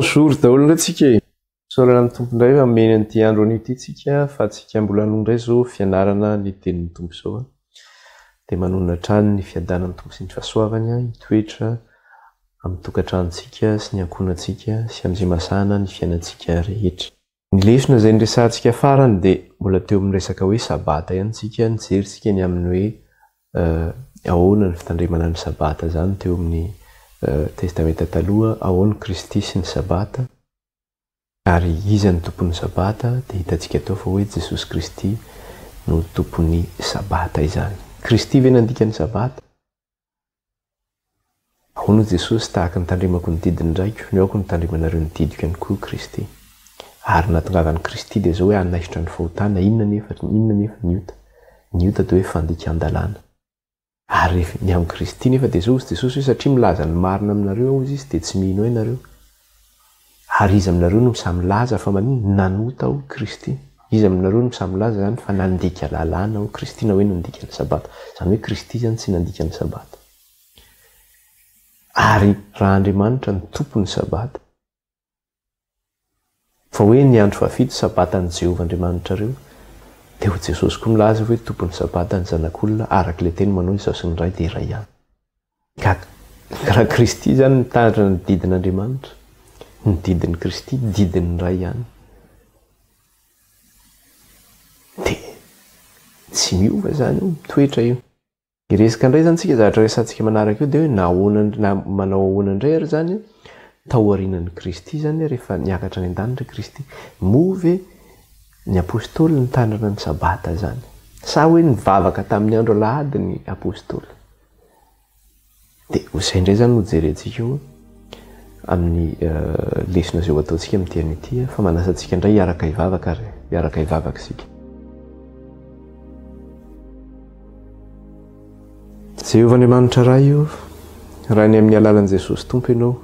Bonjour daholo indray tsika e! Isaorana ny Tompo indray fa nomeny an'ity andro anio ity tsika fa tsika mbola hanohy indray izao fianarana ny tenin'ny Tompo izao a! Dia manonona hatrany ny fiadanan'ny Tompo sy ny fahasoavany hitoetra amin'ny tokantranontsika sy ny ankohonantsika sy amin'izay mazàna ny fiainantsika rehetra. Ny lesona izay niresahantsika farany dia mbola teo amin'ny resaka hoe sabata ihany isika, nijery isika ny amin'ny hoe ahoana ny fitandremana ny sabata izany teo amin'ny Testamenta Taloha, ahoana Kristy sy ny sabata, ary iza no tompon'ny sabata, dia hitantsika tao fa hoe Jesosy Kristy no tompon'ny sabata izany. Kristy ve nandika ny sabata? Ahoana hoy Jesosy, Tahaka ny tandremako ny didin'ny Raiko, no aoka no tandremanareo ny didiko ihany koa, Kristy. Ary ny nahatongavan'i Kristy dia izao hoe hanaisotra ny fahotana, inona anefa, inona anefa ny ota? Ny ota dia hoe fandikan-dalàna. Ary rehefa, ny amin'i Kristy nefa dia izao hozy Jesosy hoe satria milaza ny marina aminareo aho hozy Izy dia tsy mino ahy nareo. Ary iza aminareo no misahy milaza fa maninona? Nanota aho Kristy. Iza aminareo no misahy milaza izany fa nandika lalàna aho Kristy na hoe nandika ny Sabata? Izany hoe Kristy izany tsy nandika ny Sabata. Ary raha Andriamanitra no Tompon'ny Sabata, fa hoe ny andro fahafito Sabatan'i Jehovah Andriamanitrareo, dia ho Jesosy koa milaza hoe Tompon'ny Sabata ny Zanak'olona, araka ilay teny manao hoe Izaho sy ny Ray dia iray ihany. Ka raha Kristy izany mitandrina ny didin'Andriamanitra, ny didin'i Kristy didin'ny Ray ihany, dia tsy miova izany io, mitoetra io. Hiresaka indray izany tsika, zavatra resahantsika manaraka eo dia hoe nahoana na manao ahoana indray ary izany tao aorianan'i Kristy izany rehefa niakatra any an-danitra Kristy. Moa ve ny apostoly nitandrina ny sabata izany? Sa hoe nivavaka tamin'ny andro alahady ny apostoly? Dia ho izay indray izany no jerentsika eo amin'ny lesona izay ho ataontsika amin'ity anio ity fa manasa antsika indray hiaraka hivavaka ary hiaraka hivavaka isika. Jehovah Andriamanitra Ray o, Rainay amin'ny alalan'i Jesosy Tompo Ianao,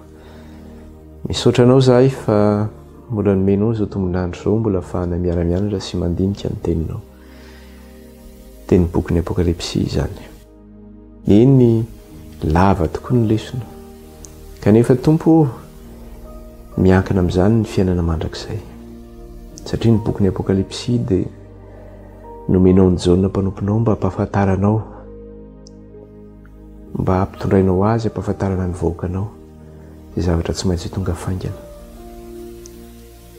misaotra Anao izahay fa mbola nomenao izao tombon'andro izao mbola ahafahanay miara-mianatra sy mandinika ny Teninao. Dia ny bokin'ny Apokalypsy izany. Eny, lava tokoa ny lesona. Kanefa Tompo o, miankina amin'izany ny fiainana mandrakizay. Satria ny bokin'ny Apokalypsy dia Nomenao an'i Jaona mpanomponao mba hampahafantaranao, mba hampitondrainao azy hampahafantarana ny vahoakanao izay zavatra tsy maintsy ho tonga faingana.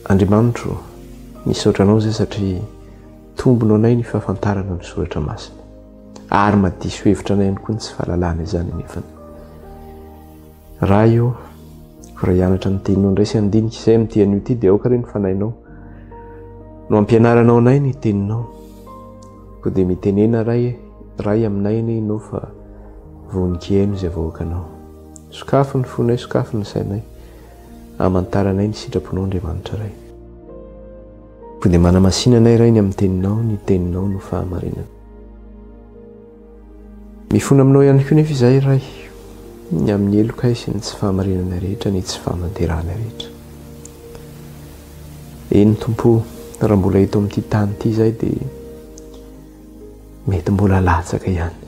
Andriamanitro, misaotra anao izay satria tombony ho anay ny fahafantarana ny soratra masina. Ary madiso hevitra anay ihany koa ny tsy fahalalana izany anefany. Ray ô, raha hianatra ny teninao indray sy handinika izay amin'ity anio ity dia aoka re ny fanahinao no hampianaranao anay ny teninao. Koa dia mitenena Ray, Ray aminay anie ianao fa vonon-kihaino izay vahoakanao. Sokafy ny fonay, sokafy ny sainay, hamantaranay ny sitraponao Andriamanitra Ray. Koa dia manamasina anay Ray ny amin'ny teninao, ny teninao no fahamarinana. Mifona aminao ihany koa nefa izahay Ray, ny amin'ny helokay sy ny tsy fahamarinanay rehetra, ny tsy fahamanterahanay rehetra. Eny Tompo o, raha mbola eto amin'ity tany ity izahay dia mety mbola latsaka ihany.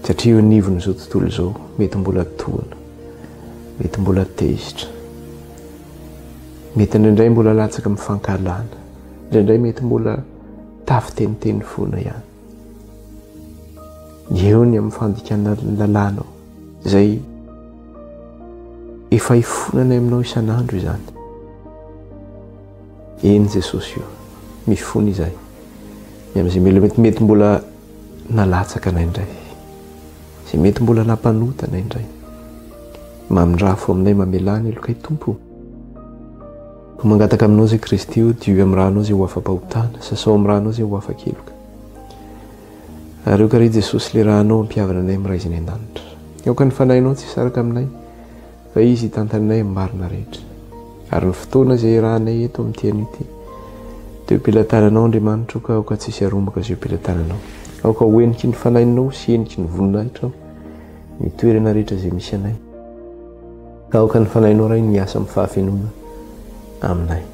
Satria eo anivon'izao tontolo izao mety mbola tohina, mety mbola tezitra, mety indraindray mbola latsaka amin'ny fankahalana, indraindray mety mbola Tafiteniteny foana ihany. Eo ny amin'ny fandikana ny lalànao, izay efa ifonanay aminao isan'andro izany. Eny Jesosy o, mifona izahay. Ny amin'izay mila mety mety mbola nalatsaka anay indray. Izay mety mbola nampanota anay indray. Mamindrafo aminay mamelà ny helokay Tompo. Koa mangataka aminao izay Kristy o, diovy amin'ny ranao izay ho afa-pahotana, sasao amin'ny ranao izay ho afa-keloka. Ary aoka re Jesosy ilay ranao hampihavana anay amin'ny Ray izay any an-danitra. Aoka ny Fanahinao tsy hisaraka aminay, fa Izy hitantana anay amin'ny marina rehetra. Ary ny fotoana izay iarahanay eto amin'ity anio ity, dia eo am-pelatananao Andriamanitra o, ka aoka tsy hisy harombaka izay eo am-pelatananao. Aoka ho heniky ny Fanahinao sy heniky ny voninahitrao ny toerana rehetra izay misy anay. Ka aoka ny Fanahinao Ray no hiasa amin'ny fahafenoana aminay.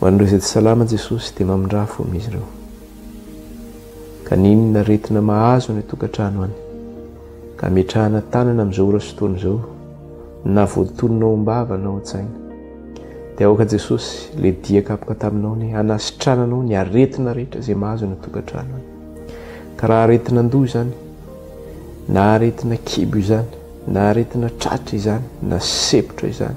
Ho an'ireo izay tsy salama Jesosy dia mamindrà fo amin'izy ireo. Ka n'inona aretina mahazo any an-tokantrano any, ka ametrahana tanana amin'izao ora sy fotoana izao, Na voatonona ao am-bava na ao an-tsaina. Dia aoka Jesosy, ilay dia kapoka taminao anie, hanasitrananao ny aretina rehetra izay mahazo ny tokantrano any. Ka raha aretina an-doha izany, na aretina kibo izany, na aretina tratra izany, na sepotra izany,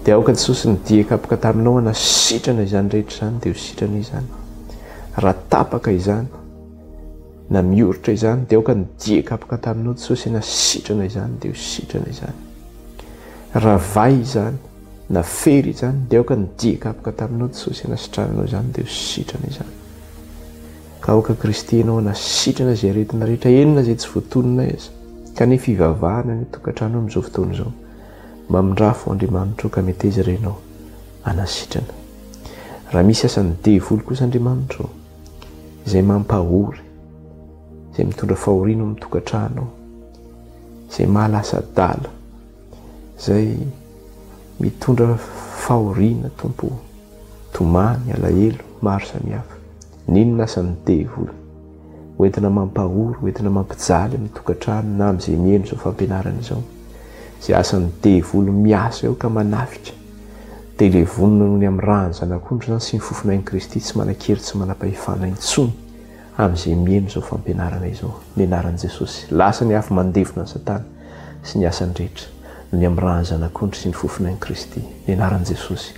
dia aoka Jesosy ny dia kapoka taminao hanasitrana izany rehetra izany, dia ho sitrana izany. Raha tapaka izany, na mioritra izany, dia aoka ny dia kapoka taminao Jesosy hanasitrana izany, dia ho sitrana izany. Raha vay izany, na fery izany, dia aoka ny dia kapoka taminao Jesosy hanasitrananao izany, dia ho sitrana izany. Ka aoka Kristy ianao hanasitrana izay aretina rehetra, eny na izay tsy voatononay aza, kanefa ivavahana any an-tokantrano amin'izao fotoana izao. Mamindrafo Andriamanitro ka meteza re ianao hanasitrana. Raha misy asan'ny devoly kosa Andriamanitro, izay mampahory, izay mitondra fahoriana ao amin'ny tokantrano, izay mahalasa adala, izay mitondra fahoriana Tompo, tomany, alahelo, maro samihafa. N'inona asan'ny devoly, hoentina mampahory, hoentina mampijaly amin'ny tokantrano na amin'izay mihaino izao fampianarana izao. Izay asan'ny devoly miasa eo ka manafika, dia levonina noho ny amin'ny ràn'ny Zanak'ondry izany sy ny fofonain'i Kristy tsy manan-kery tsy manam-pahefana intsony amin'izay mihaino izao fampianarana izao. Ny anaran'i Jesosy. Lasa ny afo mandevona an'i Satana sy ny asany rehetra noho ny amin'ny ràn'ny Zanak'ondry sy ny fofonain'i Kristy. Ny anaran'i Jesosy.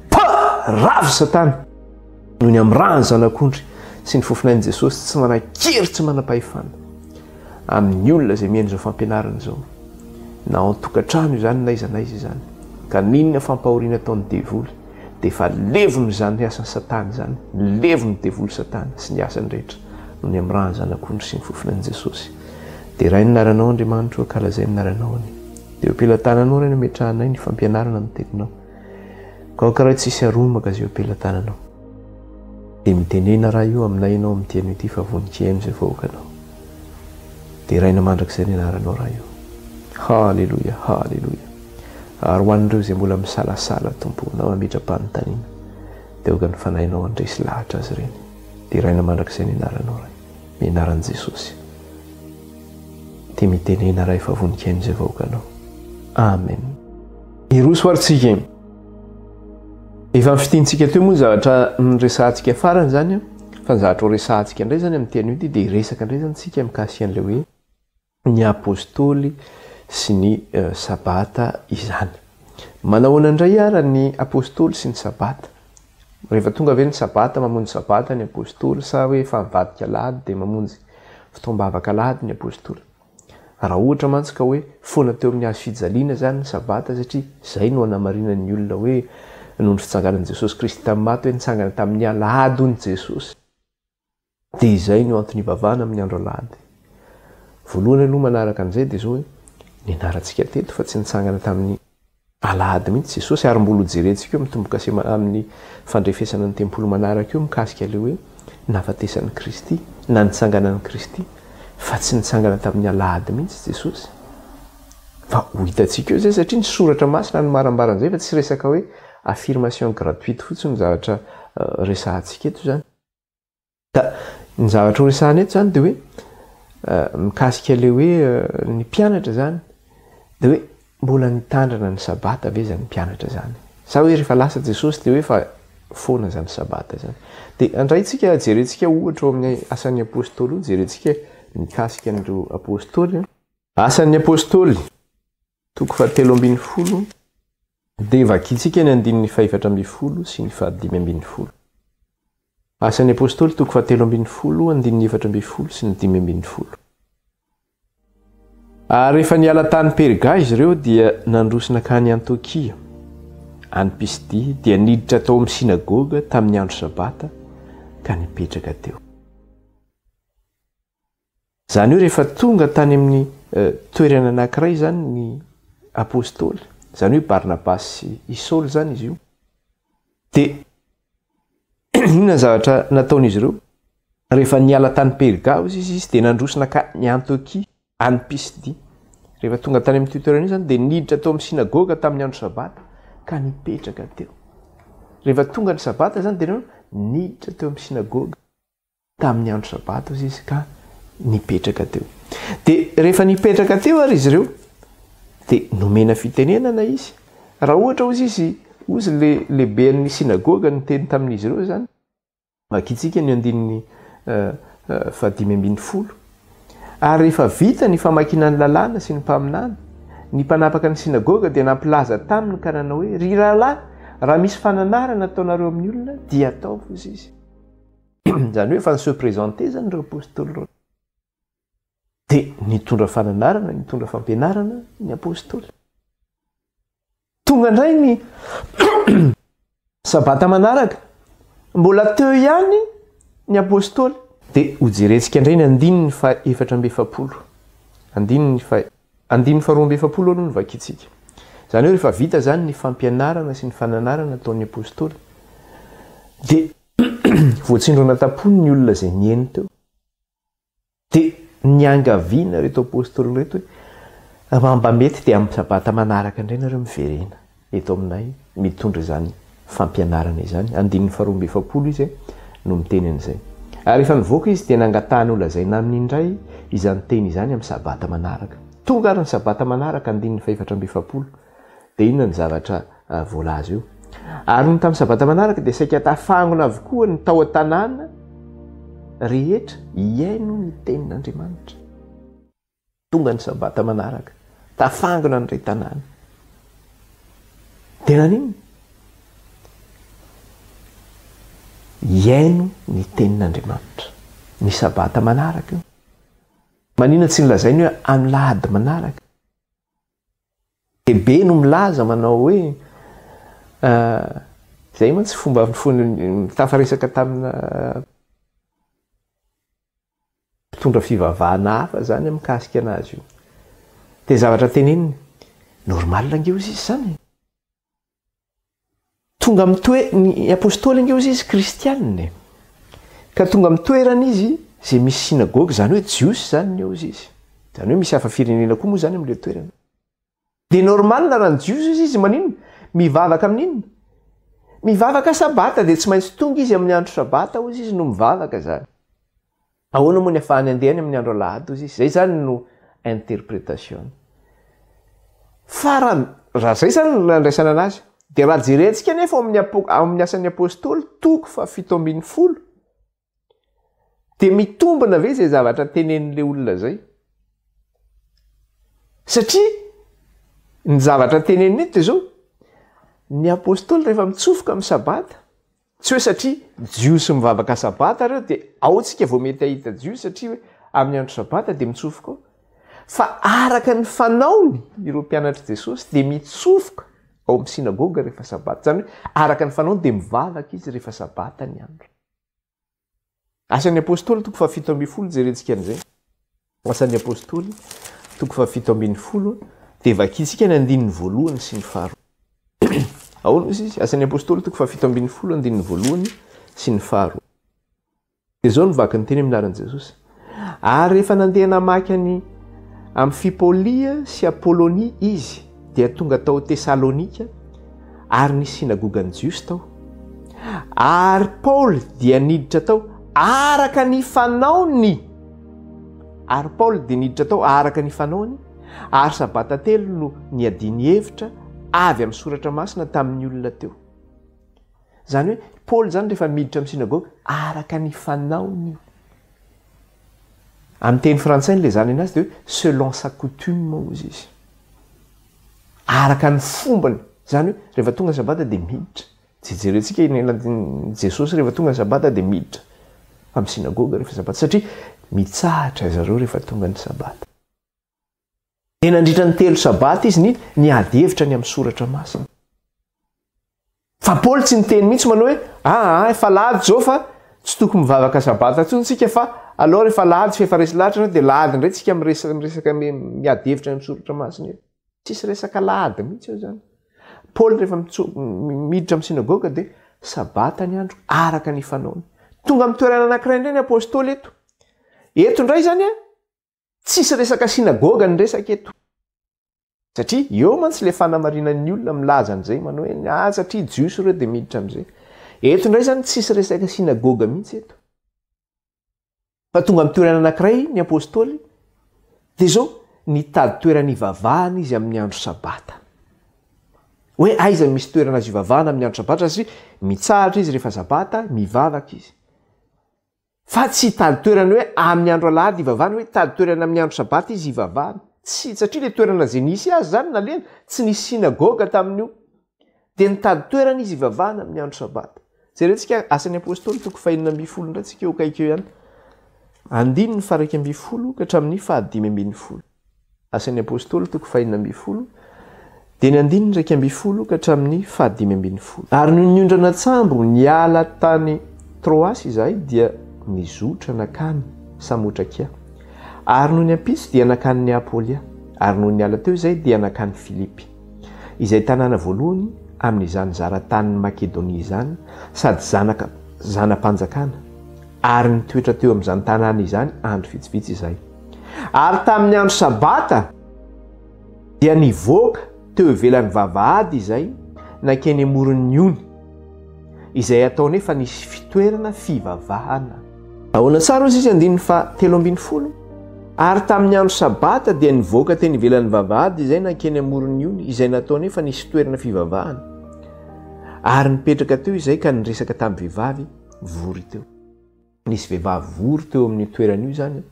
Pa! Ravo Satana! Noho ny amin'ny ràn'ny Zanak'ondry sy ny fofonain'i Jesosy tsy manan-kery tsy manam-pahefana amin'ny olona izay mihaino izao fampianarana izao, na ao an-tokantrano izany na aiza na aiza izany, ka n'inona fampahoriana ataon'ny devoly dia efa levona izany asan'i Satana izany, levon'ny devoly Satana sy ny asany rehetra noho ny amin'ny ràn'ny Zanak'ondry sy ny fofonain'i Jesosy. Derainy ny anaranao Andriamanitro, ankalazainy ny anaranao anie. Dia eo am-pelatananao Ray no ametrahanay ny fampianarana ny teninao. Ka aoka Ray tsy hisy aromaka izay eo am-pelatananao. Dia mitenena Ray o aminay Ianao amin'ity anio ity fa vonon-kihaino izay vahoakanao. Deraina mandrakizay ny anaranao Ray o. Haleloia, haleloia. Ary ho an'ireo izay mbola misalasala Tompo na mametra-panontaniana dia aoka ny Fanahinao handresy lahatra azy ireny. Deraina mandrakizay ny anaranao Ray. Ny anaran'i Jesosy. Dia mitenena Ray fa vonon-kihaino izay vahoakanao. Amen. Hiroso ary tsika e. Efa nofintintsika teo moa ny zavatra noresahantsika farany izany an, fa ny zavatra horesahantsika indray izany amin'ity anio ity dia hiresaka indray izany tsika mikasika an'ilay hoe ny apostoly sy ny sabata izany. Manahoana indray ara ny apostoly sy ny sabata? Rehefa tonga ve ny sabata mamonjy sabata ny apostoly sa hoe efa nivadika alahady dia mamonjy fotoam-bavaka alahady ny apostoly? Raha ohatra mantsy ka hoe foana teo amin'ny hazo fijaliana izany ny Sabata satria izay no anamarinan'ny olona hoe noho ny fitsanganan'i Jesosy Kristy tamin'ny maty hoe nitsangana tamin'ny alahady hono Jesosy dia izay no antony ivavahana amin'ny andro alahady. Voalohany aloha manaraka an'izay dia izao hoe nianarantsika teto fa tsy nitsangana tamin'ny Alahady mihitsy Jesosy ary mbola ho jerentsika eo amin'ny tombokase amin'ny fandrefesana ny tempoly manaraka eo mikasika ilay hoe nahafatesan'i Kristy na nitsanganan'i Kristy fa tsy nitsangana tamin'ny alahady mihitsy Jesosy fa ho hitantsika eo izay satria ny soratra masina no marambara an'izay fa tsy resaka hoe affirmation gratuite fotsiny ny zavatra resahantsika eto izany. Ka ny zavatra ho resahana eto izany dia hoe mikasika ilay hoe ny mpianatra izany dia hoe mbola nitandrina ny sabata ve izany mpianatra izany? Sa hoe rehefa lasa Jesosy dia hoe efa foana izany sabata izany? Dia andray tsika jerentsika ohatra ao amin'ny asan'ny apostoly io, jerentsika mikasika an'ireo apostoly. Asan'ny apostoly, toko fahatelo ambin'ny folo, dia vakintsika ny andininy fahefatra ambin'ny folo sy ny fahadimy ambin'ny folo. Asan'ny Apostoly toko fahatelo ambin'ny folo andininy 14 sy ny 15. Ary rehefa niala tany Perga izy ireo dia nandroso nankany Antiokia, any Pisidia, dia niditra tao amin'ny synagoga tamin'ny andro Sabata ka nipetraka teo. Izany hoe rehefa tonga tany amin'ny toerana anankiray izany ny Apostoly, izany hoe Barnabasy sy i Saoly izany izy io, dia Inona ny zavatra nataon'izy ireo? Rehefa niala tany Perga hozy izy, izy dia nandroso nankany Antiokia, any Pisidia. Rehefa tonga tany amin'ity toerana io izany dia niditra tao amin'ny synagoga tamin'ny andro Sabata, ka nipetraka teo. Rehefa tonga ny Sabata izany dia nahoana? Niditra teo amin'ny synagoga tamin'ny andro Sabata hozy izy ka nipetraka teo. Dia rehefa nipetraka teo ary izy ireo dia nomena fitenenana izy. Raha ohatra hozy izy, hozy le lehiben'ny synagoga niteny tamin'izy ireo izany, Vakintsika ny andininy fahadimy ambin'ny folo. Ary rehefa vita ny famakiana ny lalàna sy ny mpaminany, ny mpanapaka ny synagoga dia nampilaza taminy ka nanao hoe, Ry rahalahy, raha misy fananarana ataonareo amin'ny olona, dia ataovy, hozy izy. Izany hoe efa ni-se présenter izany ireo apostoly ireo. Dia nitondra fananarana, nitondra fampianarana ny apostoly. Tonga indray ny Sabata manaraka, mbola teo ihany ny apostoly. Dia hojerentsika indray ny andininy faha-44. Andininy faha, andininy faha-42 aloha no vakintsika. Izany hoe rehefa vita izany ny fampianarana sy ny fananarana ataon'ny apostoly, dia voatsindrona tam-pony ny olona izay nihaino teo. Dia niangaviana ireto apostoly ireto hoe, raha mba mety dia amin'ny sabata manaraka indray nareo miverena eto aminay mitondra izany fampianarana izany. Andininy faharoa amby efapolo izy no miteny an'izay. Ary rehefa nivoaka izy dia nangatahany holazaina aminy indray izany teny izany amin'ny sabata manaraka. Tonga ary ny sabata manaraka, andininy faha-44. Dia inona ny zavatra voalaza eo? Ary nony tamin'ny sabata manaraka dia saika tafangona avokoa ny tao an-tanàna rehetra hihaino ny tenin'Andriamanitra. Tonga ny sabata manaraka, tafangona ny iray tanàna. Dia naninona? Hihaino ny tenin'Andriamanitra. Ny sabata manaraka io. Maninona tsy nolazainy hoe amin'ny lahady manaraka? Dia be no milaza manao hoe izay mantsy fomba fony tafaresaka tamina mpitondra fivavahana hafa zany mikasika anazy io. Dia zavatra teneniny, normal ange ozy izy zany e. Tonga amin'ny toe, ny apostoly ange ozy izy kristianina e. Ka tonga amin'ny toerana izy izay misy synagoga, izany hoe jiosy izany ny eo ozy izy. Izany hoe misy hafa firenena koa moa izany amin'ilay toerana. Dia normal raha ny jiosy ozy izy maninona? Mivavaka amin'inona? Mivavaka sabata, dia tsy maintsy tonga izy amin'ny andro sabata ozy izy no mivavaka izany. Ahoana moa ny afahany andeha any amin'ny andro alahady hozy izy? Zay zany no interpretation-ny. Fa raha raha zay zany no nandraisana anazy, dia raha jerentsika anefa ao amin'ny apo- ao amin'ny asan'ny apostoly toko faha-17, dia mitombina ve izay zavatra tenenin'ilay olona zay? Satria ny zavatra teneniny eto dia zao, ny apostoly rehefa mitsofoka amin'ny sabata, Tsy hoe satria Jiosy mivavaka sabata ireo dia ao tsika vao mety hahita Jiosy satria hoe amin'ny andro sabata dia mitsofoka ao. Fa araka ny fanaony ireo mpianatr'i Jesosy dia mitsofoka ao amin'ny synagoga rehefa sabata. Izany hoe araka ny fanaony dia mivavaka izy rehefa sabata ny andro. Asan'ny Apostoly toko faha-17 jerentsika an'izay. Asan'ny Apostoly toko faha-17 dia vakintsika ny andininy voalohany sy ny faharoa. Ahoana ozy izy? Asan'ny Apostoly toko faha-17 andininy voalohany sy ny faharoa. Dia izao no vaky ny teny amin'ny anaran'i Jesosy. Ary rehefa nandeha namaky an'i Amfipolia sy Apolonia izy, dia tonga tao Tesalonika ary nisy synagogan'ny Jiosy tao. Ary Paoly dia niditra tao araka ny fanaony. Ary Paoly dia niditra tao araka ny fanaony, ary sabata telo no niadiany hevitra avy amin'ny soratra masina tamin'ny olona teo. Izany hoe Paoly izany rehefa miditra amin'ny synagoga araka ny fanaony. Amin'ny teny frantsay ny ilazana anazy dia hoe selon sa coutume hozy izy. Araka ny fombany. Izany hoe rehefa tonga ny sabata dia miditra. Tsy jerentsika iny Jesosy rehefa tonga ny sabata dia miditra amin'ny synagoga rehefa sabata satria mitsahatra zareo rehefa tonga ny sabata. Dia nandritra ny telo sabata izy ny niady hevitra ny amin'ny soratra masina. Fa Paoly tsy niteny mihitsy manao hoe aa efa lahady izao fa tsy tokony mivavaka sabata intsony tsika fa aleo rehefa lahady fa efa resy lahatra nareo dia lahady indray tsika miresaka miresaka miady hevitra ny amin'ny soratra masina eo. Tsisy resaka lahady mihitsy eo izany. Paoly rehefa miditra amin'ny synagoga dia sabata ny andro araka ny fanaony. Tonga amin'ny toerana anankiray indray ny apostoly eto. Eto indray izany a, tsisy resaka synagoga ny resaka eto. Satria eo mantsy ilay fanamarinan'ny olona milaza an'izay manao hoe ah satria jiosy ireo dia miditra amin'izay. Eto indray izany tsisy resaka synagoga mihitsy eto. Fa tonga amin'ny toerana anankiray ny apostoly dia izao nitady toerana hivavahana izy amin'ny andro sabata. Hoe aiza misy toerana azo ivavahana amin'ny andro sabata satria mitsahatra izy rehefa sabata, mivavaka izy. Fa tsy hitady toerana hoe amin'ny andro alahady hivavahana, hoe hitady toerana amin'ny andro sabata izy hivavahana. Tsy, satria ilay toerana izay nisy azy izany nalehany, tsy nisy synagoga tamin'io. Dia nitady toerana izy hivavahana amin'ny andro sabata. Jerentsika Asan'ny Apostoly toko fahenina ambin'ny folo indray tsika eo akaiky eo ihany. Andininy faha-iraika ambin'ny folo ka hatramin'ny fahadimy ambin'ny folo. Asan'ny Apostoly toko fahenina ambin'ny folo, dia ny andininy 11 ka hatramin'ny faha-15. Ary nony niondrana an-tsambo niala tany Troasy izahay dia nizotra nankany Samotrakia. Ary nony ampitso dia nankany Neapolia, ary nony niala teo izahay dia nankany Filipy, izay tanàna voalohany amin'izany zara-tanin'i Makedonia izany sady zanaka zana-panjakana, ary nitoetra teo amin'izany tanàna izany andro vitsivitsy izahay. Ary tamin'ny andro Sabata dia nivoaka teo ivelan'ny vavahady izay nankeny amoron'ny ony, izay ataonay fa nisy fitoerana fivavahana. Ahoana tsara hozy izy andininy faha 13? Ary tamin'ny andro Sabata dia nivoaka teny ivelan'ny vavahady izay nankeny amoron'ny ony, izay nataonay fa nisy toerana fivavahana. Ary nipetraka teo izay ka niresaka tamin'ny vehivavy vory teo. Nisy vehivavy vory teo amin'io toerana io izany,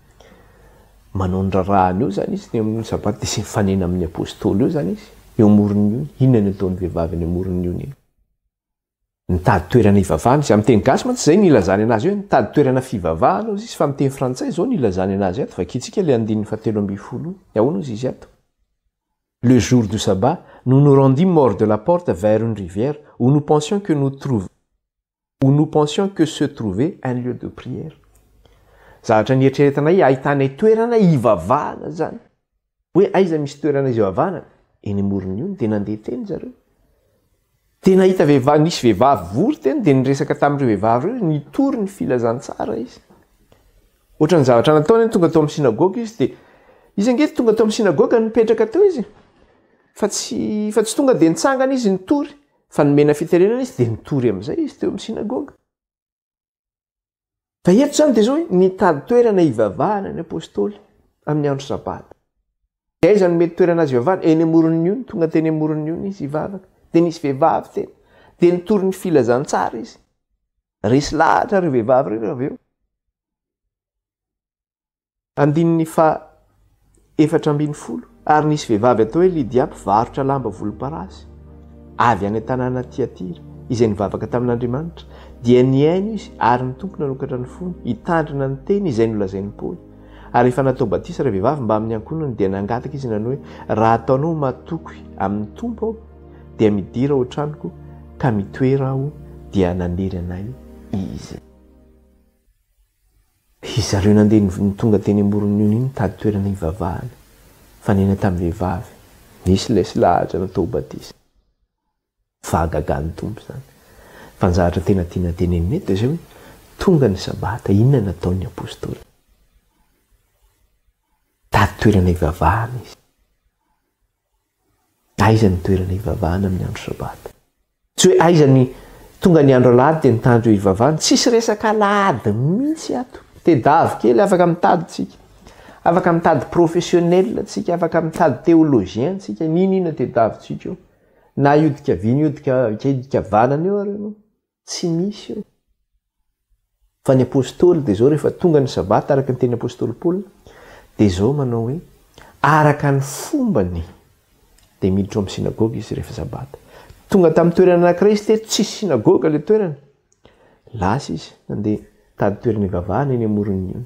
manao ny raharahany eo izany izy, teo amin'ny sabata dia mifanena amin'ny apostoly eo izany izy, eo amoron'ny ony. Inona no ataon'ny vehivavy eny amoron'ny ony eny? Nitady toerana hivavahana izy. Amin'ny teny gasy mantsy izay no ilazany anazy hoe nitady toerana fivavahana hozy izy, fa amin'ny teny frantsay izao no ilazany anazy ato. Vakintsika ilay andininy fahatelo ambin'ny folo io. Ahoana hozy izy ato? Le jour du sabbat, nous nous rendîmes hors de la porte vers une rivière où nous pensions que nous trouv où nous pensions que se trouvait un lieu de prière. Zavatra nieritreretanay ahitanay toerana hivavahana zany. Hoe aiza misy toerana izay vavahana? Eny amoron'ny ony dia nandeha teny zareo. Dia nahita vehivavy, nisy vehivavy vory teny dia niresaka tamin'ireo vehivavy ireo, nitory ny filazantsara izy. Ohatran'ny zavatra nataony tonga tao amin'ny synagoga izy dia izy ange tonga tao amin'ny synagoga nipetraka teo izy. Fa tsy fa tsy tonga dia nitsangana izy nitory. Fa nomena fitenenana izy dia nitory amin'izay izy teo amin'ny synagoga. Fa eto izany dia izao hoe nitady toerana hivavahana ny apostoly amin'ny andro sabata. Dia aiza no mety toerana azy hivavahana? Eny amoron'ny ony, tonga teny amoron'ny ony izy hivavaka. Dia nisy vehivavy teny. Dia nitory ny filazantsara izy. Resy lahatra ireo vehivavy ireo avy eo. Andininy faha 14, Ary nisy vehivavy atao hoe Lydia mpivarotra lamba volomparasy, avy any an-tanàna Tyatira, izay nivavaka tamin'Andriamanitra, dia nihaino izy, ary ny Tompo nanokatra ny fony, hitandrina ny teny izay nolazain'i Paoly. Ary rehefa natao batisa ravehivavy mbamin'ny ankohonany, dia nangataka izy nanao hoe, Raha ataonao matoky amin'ny Tompo aho, dia midira ao an-tranoko, ka mitoera aho, dia nanery anay izy. Ry zareo nandeha ny tonga teny amoron'ny ony iny nitady toerana hivavahana. Nifanena tamin'ny vehivavy. Nisy ilay sy lahatra natao ho batisa. Fahagagan'ny Tompo izany. Fa ny zavatra tena tiana tenenina eto dia izay hoe, tonga ny sabata, inona no nataon'ny apostoly? Nitady toerana hivavahana izy. Aiza ny toerana hivavahana amin'ny andro sabata? Tsy hoe aiza ny tonga ny andro alahady dia nitandro hivavahana. Tsisy resaka alahady mihitsy ato. Tedavy kely afaka mitady tsika. Afaka mitady professionnel tsika, afaka mitady théologien tsika, n'inona tedavintsika eo. Na hiodika havia na hiodika hiodika havanana eo ary ianao. Tsy misy io. Fa ny apostoly dia izao rehefa tonga ny sabata araka ny tenin'ny apostoly Paoly dia izao manao hoe araka ny fombany dia miditra ao amin'ny synagoga izy rehefa sabata. Tonga tamin'ny toerana anankiray izy teto, tsisy synagoga ilay toerana. Lasa izy nandeha nitady toerana hivavahana eny amoron'ny ony.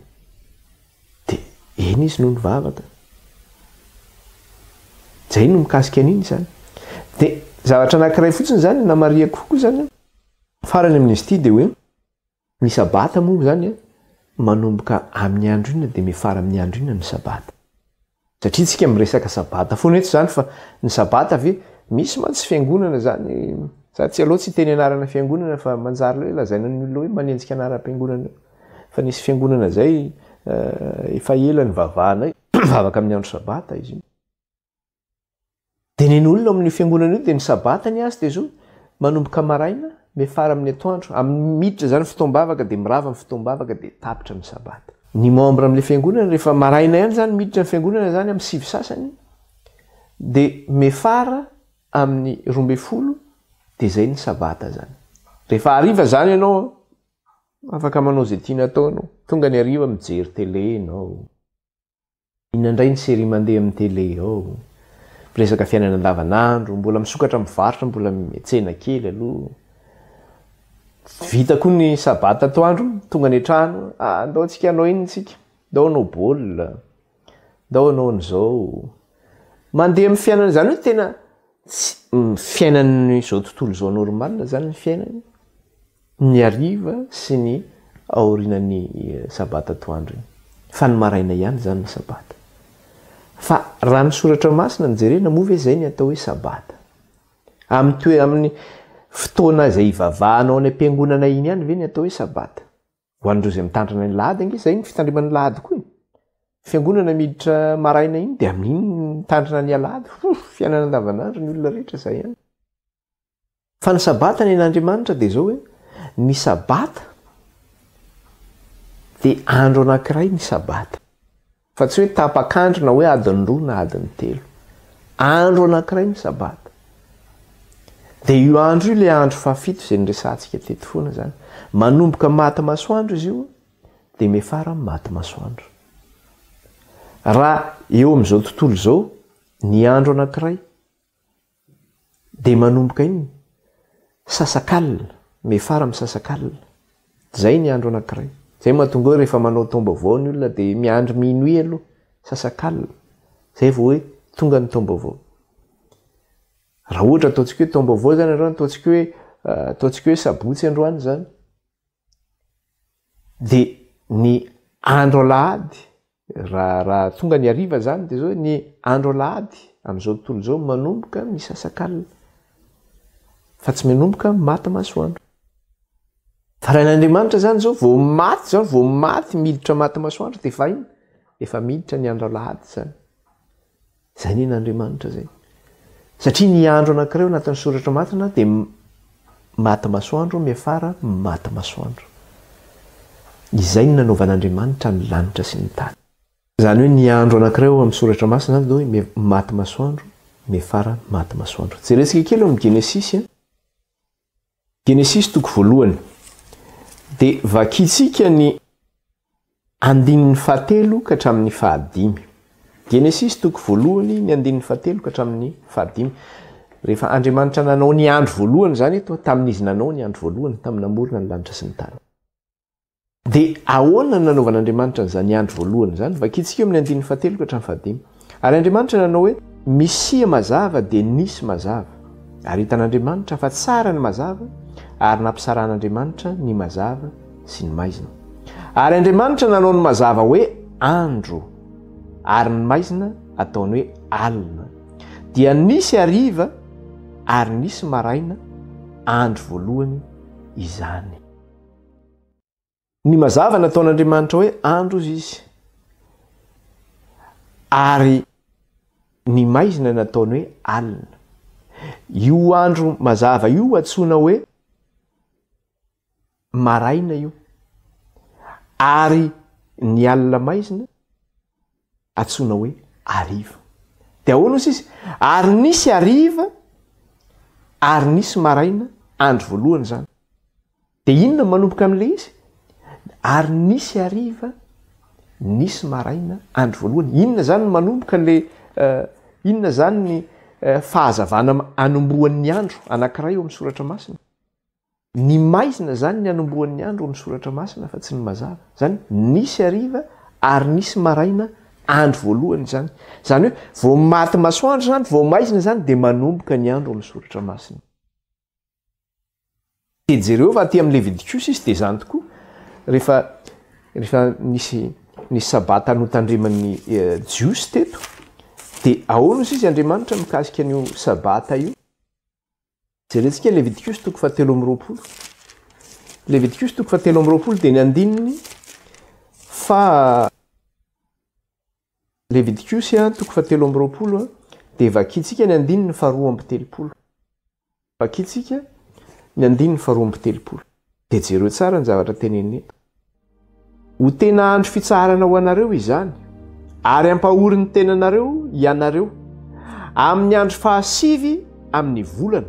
Dia eny izy no nivavaka. Izay no mikasika an'iny izany. Dia zavatra anankiray fotsiny izany namarihako koa izany farany amin'izy ity dia hoe ny sabata moa izany manomboka amin'ny andro inona dia miafara amin'ny andro inona ny sabata. Satria tsika miresaka sabata foana eto izany fa ny sabata ve misy mantsy fiangonana izany za tsy aleo tsy hiteny anarana fiangonana fa manjary hoe lazaina ny olona hoe manenjika anaram-piangonana eo. Fa nisy fiangonana izay efa ela nivavahanay, mivavaka amin'ny andro sabata izy io. Teneno olona ao amin'io fiangonana io dia ny sabata ny azy dia zao, manomboka maraina, miafara amin'ny atoandro, amin'ny miditra izany fotoam-bavaka dia mirava ny fotoam-bavaka dia tapitra ny sabata. Ny membre amin'ilay fiangonana rehefa maraina ihany izany miditra ny fiangonana izany amin'ny sivy sasany dia miafara amin'ny 12 dia izay ny sabata izany. Rehefa hariva izany ianao afaka manao izay tiana atao ianao. Tonga ny hariva mijery télé ianao. Inona indray ny série mandeha amin'ny télé ao? Miresaka fiainana andavanandro, mbola misokatra mivarotra, mbola miantsena kely aloha. Vita koa ny sabata atoandro, tonga any an-trano, ah, ndao tsika hanao inona tsika? Ndao hanao baolina, ndao hanao an'izao. Mandeha amin'ny fiainana izany hoe tena tsy fiainan'izao tontolo izao normal izany ny fiainany. Ny hariva sy ny aorianan'ny sabata atoandro iny. Fa ny maraina ihany izany ny sabata. Fa raha ny soratra masina no jerena moa ve izay ny atao hoe sabata? Amin'ny toe amin'ny fotoana izay ivavahanao any am-piangonana iny ihany ve ny atao hoe sabata? Ho an'ireo izay mitandrina ny lahady ange izay ny fitandremana ny lahady koa e. Fiangonana miditra maraina iny dia amin'iny mitandrina ny alahady. Ho, fiainana andavanandro ny olona rehetra izay ihany. Fa ny Sabata ny an'Andriamanitra dia izao hoe, ny Sabata dia andro anankiray ny Sabata. Fa tsy hoe tapak'andro na hoe adiny roa na adiny telo. Andro anankiray ny Sabata. Dia io andro io ilay andro fahafito izay niresahantsika teto foana izany. Manomboka maty masoandro izy io dia miafara maty masoandro. Raha eo amin'izao tontolo izao ny andro anankiray Dia manomboka inona? Sasak'alina, miafara amin'ny sasak'alina. Izay ny andro anankiray. Izay mahatonga hoe rehefa manao taom-baovao ny olona dia miandry minuit aloha, sasak'alina. Izay vao hoe tonga ny taom-baovao. Raha ohatra ataontsika hoe taom-baovao izany androany, ataontsika hoe ataontsika hoe sabotsy androany izany. Dia ny andro alahady Raha raha tonga ny hariva zany dia zao ny andro alahady amin'izao tontolo izao manomboka misasakalina fa tsy manomboka maty masoandro. Fa raha Andriamanitra zany zao vao maty zao vao maty miditra maty masoandro dia efa inona? Efa miditra ny andro alahady zany. Izay anie n'Andriamanitra izay. Satria ny andro anankiray ao anatin'ny soratra masina dia maty masoandro miafara maty masoandro. Izay no nanaovan'Andriamanitra ny lanitra sy ny tany. Izany hoe ny andro anankiray ao amin'ny soratra masina izany dia hoe maty masoandro miafara maty masoandro. Jerentsika kely ao amin'ny Genesisy. Genesisy toko voalohany. Dia vakintsika ny andininy fahatelo ka hatramin'ny fahadimy. Genesisy toko voalohany ny andininy fahatelo ka hatramin'ny fahadimy. Rehefa Andriamanitra nanao ny andro voalohany izany eto, tamin'izy nanao ny andro voalohany, tamin'ny namorona ny lanitra sy ny tany. Dia ahoana no nanaovan'Andriamanitra an'izany andro voalohany izany? Vakintsika eo amin'ny andininy fahatelo ka hatramin'ny fahadimy. Ary Andriamanitra nanao hoe, Misia mazava dia nisy mazava. Ary hitan'Andriamanitra fa tsara ny mazava, ary nampisarahan'Andriamanitra ny mazava sy ny maizina. Ary Andriamanitra nanao ny mazava hoe andro, ary ny maizina ataony hoe alina. Dia nisy hariva ary nisy maraina, andro voalohany izany. Ny mazava nataon'Andriamanitra hoe andro ozy izy, ary ny maizina nataony hoe alina. Io andro mazava io antsoina hoe maraina io, ary ny alina maizina antsoina hoe hariva. Dia ahoana ozy izy? Ary nisy hariva, ary nisy maraina, andro voalohany izany. Dia inona no manomboka amin'ilay izy? Ary nisy hariva, nisy maraina, andro voalohany. Inona izany no manomboka ilay, inona izany ny fahazavana anombohan'ny andro anankiray eo amin'ny soratra masina? Ny maizina izany ny anombohan'ny andro eo amin'ny soratra masina fa tsy ny mazava. Izany nisy hariva ary nisy maraina andro voalohany izany. Izany hoe vao maty masoandro izany, vao maizina izany dia manomboka ny andro eo amin'ny soratra masina. Dia jereo fa aty amin'ny Levitikosy izy dia izany tokoa, rehefa rehefa nisy ny sabata notandreman'ny Jiosy teto, dia ahoana ozy izy Andriamanitra mikasika an'io sabata io? Jerentsika Levitikosy toko fahatelo amby roapolo. Levitikosy toko fahatelo amby roapolo dia ny andininy fa Levitikosy toko fahatelo amby roapolo. dia vakintsika ny andininy faharoa amby telopolo. Vakintsika ny andininy faharoa amby telopolo. Dia jereo tsara ny zavatra tenenina eto. Ho tena andro fitsaharana ho anareo izany, ary hampahory ny tenanareo ianareo, amin'ny andro fahasivy amin'ny volana,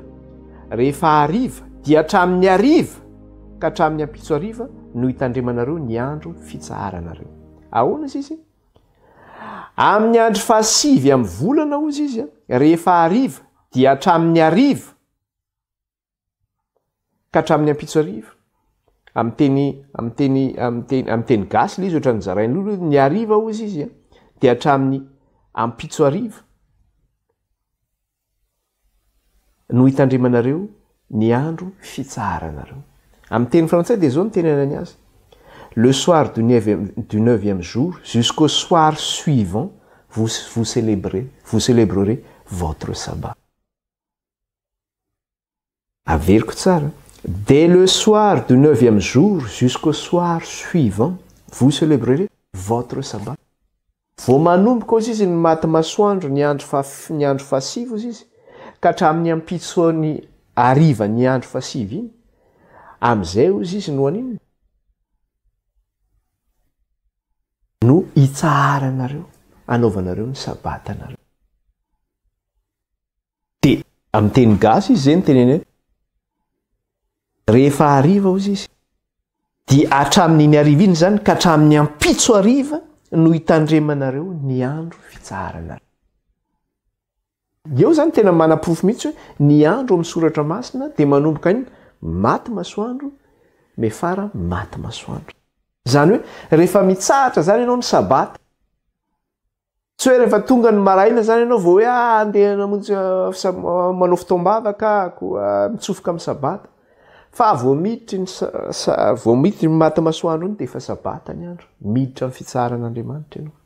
rehefa hariva, dia hatramin'ny hariva ka hatramin'ny ampitso hariva no hitandremanareo ny andro fitsaharanareo. Ahoana izy izy? Amin'ny andro fahasivy amin'ny volana, hozy izy, rehefa hariva, dia hatramin'ny hariva ka hatramin'ny ampitso hariva. Amin'ny teny, amin'ny teny, amin'ny teny, amin'ny teny gasy ilay izy ohatran'ny zarain'ny olona hoe ny hariva hozy izy dia hatramin'ny ampitso hariva no hitandremanareo ny andro fitsaharanareo. Amin'ny teny frantsay dia izao no tenenany azy, Le soir du neuvième, du neuvième jour jusqu'au soir suivant, vous, vous célébrez, vous célébrerez votre sabbat. Averiko tsara, Dès le soir du neuvième jour jusqu'au soir suivant, vous célébrerez votre sabbat. Vao manomboka hozy izy ny maty masoandro ny andro faha ny andro fahasivy hozy izy ka hatramin'ny ampitso ny hariva ny andro fahasivy iny, amin'izay hozy izy no haninona? No hitsaharanareo, hanaovanareo ny sabatanareo. Dia amin'ny teny gasy izy izay niteneny hoe rehefa hariva hozy izy dia hatramin'iny hariva iny izany ka hatramin'ny ampitso hariva no hitandremanareo ny andro fitsaharanareo. Eo izany tena manaporofo mihitsy hoe ny andro amin'ny soratra masina dia manomboka iny maty masoandro mefara maty masoandro. Izany hoe rehefa mitsahatra izany ianao ny sabata Tsy hoe rehefa tonga ny maraina izany ianao vao hoe ah andeha namonjy manao fotoam-bavaka aho, mitsofoka amin'ny sabata. Fa vao miditry ny vao miditry ny maty masoandro iny dia efa sabata ny andro. Miditra amin'ny fitsaharan'Andriamanitra ianao.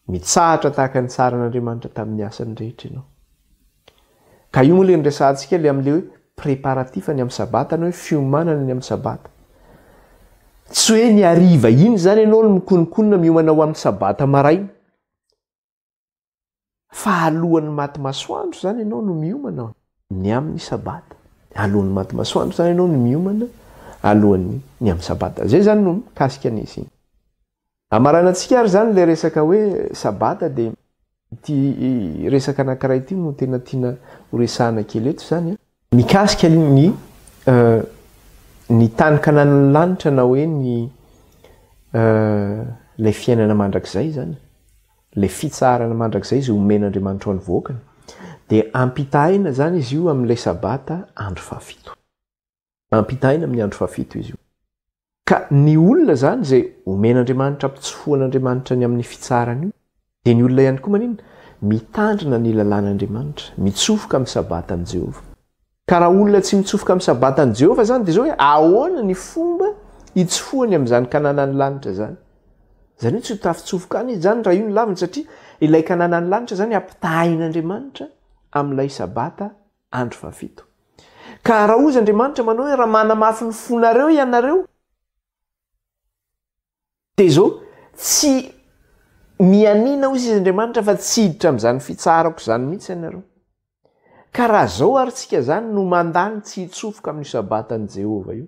Mitsahatra tahaka ny tsaharan'Andriamanitra tamin'ny asany rehetra ianao. Ka io moa ilay niresahantsika ilay amin'ilay hoe préparatif ny amin'ny sabata na hoe fiomanana ny amin'ny sabata. Tsy hoe ny hariva iny izany ianao no mikononkonona miomana ho amin'ny sabata maraina. Fa alohan'ny maty masoandro izany ianao no miomana ny amin'ny sabata. Alohan'ny maty masoandro izany ianao no miomana alohan'ny ny amin'ny sabata. Izay izany no mikasika an'izy iny. Amaranantsika ary izany ilay resaka hoe sabata dia ity resaka anankiray ity no tena tiana ho resahana kely eto izany an. Mikasika ny ny tany kananan'ny lanitra na hoe ny ilay fiainana mandrakizay izany, ilay fitsaharana mandrakizay izay omen'Andriamanitra ho an'ny vahoakany dia ampitahaina izany izy io amin'ilay sabata andro fahafito. Ampitahaina amin'ny andro fahafito izy io. Ka ny olona izany izay omen'Andriamanitra ampitsofohan'Andriamanitra ny amin'ny fitsaharana io, dia ny olona ihany koa maninona? Mitandrina ny lalàn'Andriamanitra, mitsofoka amin'ny sabatan'i Jehovah. Ka raha olona tsy mitsofoka amin'ny sabatan'i Jehovah izany dia izao hoe ahoana ny fomba hitsofohany amin'izany Kananan'ny lanitra izany? Izany hoe tsy ho tafitsofoka any izy izany raha io no laviny satria ilay Kananan'ny lanitra izany ampitahain'Andriamanitra amin'ilay sabata andro fahafito. Ka raha hozy Andriamanitra manao hoe raha manamafy ny fonareo ianareo, dia izao, tsy mianiana hozy izy Andriamanitra fa tsy hiditra amin'izany fitsaharako izany mihitsy ianareo. Ka raha izao ary tsika izany no mandà ny tsy hitsofoka amin'io sabatan'i Jehovah io,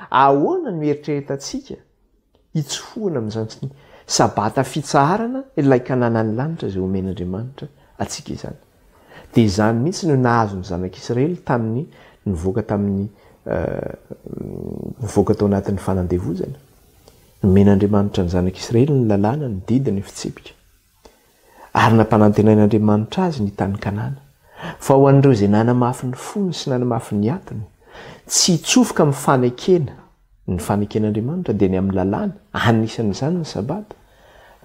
ahoana no eritreretantsika hitsofohana amin'izany sabata fitsaharana ilay Kananan'ny lanitra izay omen'Andriamanitra antsika izany? Dia izany mihitsy no nahazo ny zanak'Israely tamin'ny nivoaka tamin'ny nivoaka tao anatin'ny fanandevozana. Nomen'Andriamanitra ny zanak'Israely ny lalàna, ny didy, ny fitsipika. Ary nampanantenain'Andriamanitra azy ny tany Kanana. Fa ho an'ireo izay nanamafy ny fony sy nanamafy ny atiny, tsy hitsofoka amin'ny fanekena ny faneken'Andriamanitra, dia ny amin'ny lalàna, anisan'izany ny Sabata,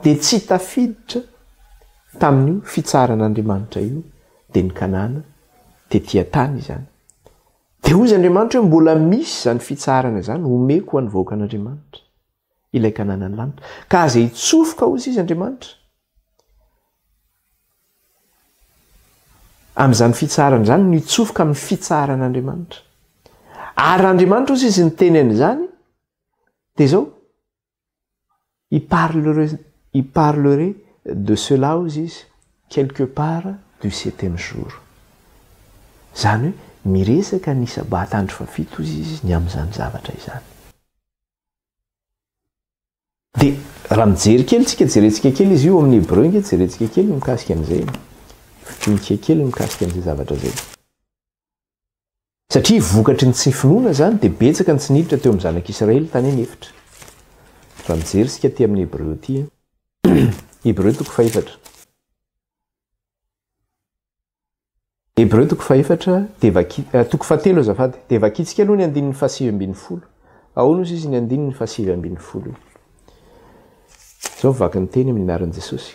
dia tsy tafiditra Tamin'io fitsaharan'Andriamanitra io dia ny Kanana tety an-tany izany. Dia hoy izy Andriamanitra hoe mbola misy izany fitsaharana izany homeko ho an'ny vahoakan'Andriamanitra, ilay Kananan'ny lanitra. Ka aza hitsofoka hoy izy Andriamanitra amin'izany fitsaharana izany no hitsofoka amin'ny fitsaharan'Andriamanitra. Ary raha Andriamanitra hoy izy niteny an'izany dia izao, Il parlerait, il parlerait de cela hozy izy, quelque part du septième jour. Izany hoe miresaka ny Sabata andro fahafito hozy izy ny amin'izany zavatra izany. Dia raha mijery kely tsika, jerentsika kely izy io amin'ny Hebreo nge, jerentsika kely mikasika an'izay. Fitintsika kely mikasika an'izay zavatra izay. Satria vokatry ny tsy finoana izany dia betsaka ny tsy niditra teo amin'ny zanak'Israely tany an'efitra. Raha mijery isika aty amin'ny Hebreo aty, Hebreo toko fahefatra. Hebreo toko fahefatra dia vaki, eh, toko fahatelo azafady, dia vakintsika aloha ny andininy fahasivy ambin'ny folo. Ahoana ozy izy ny andininy fahasivy ambin'ny folo io? Izao vaky ny teny amin'ny anaran'i Jesosy.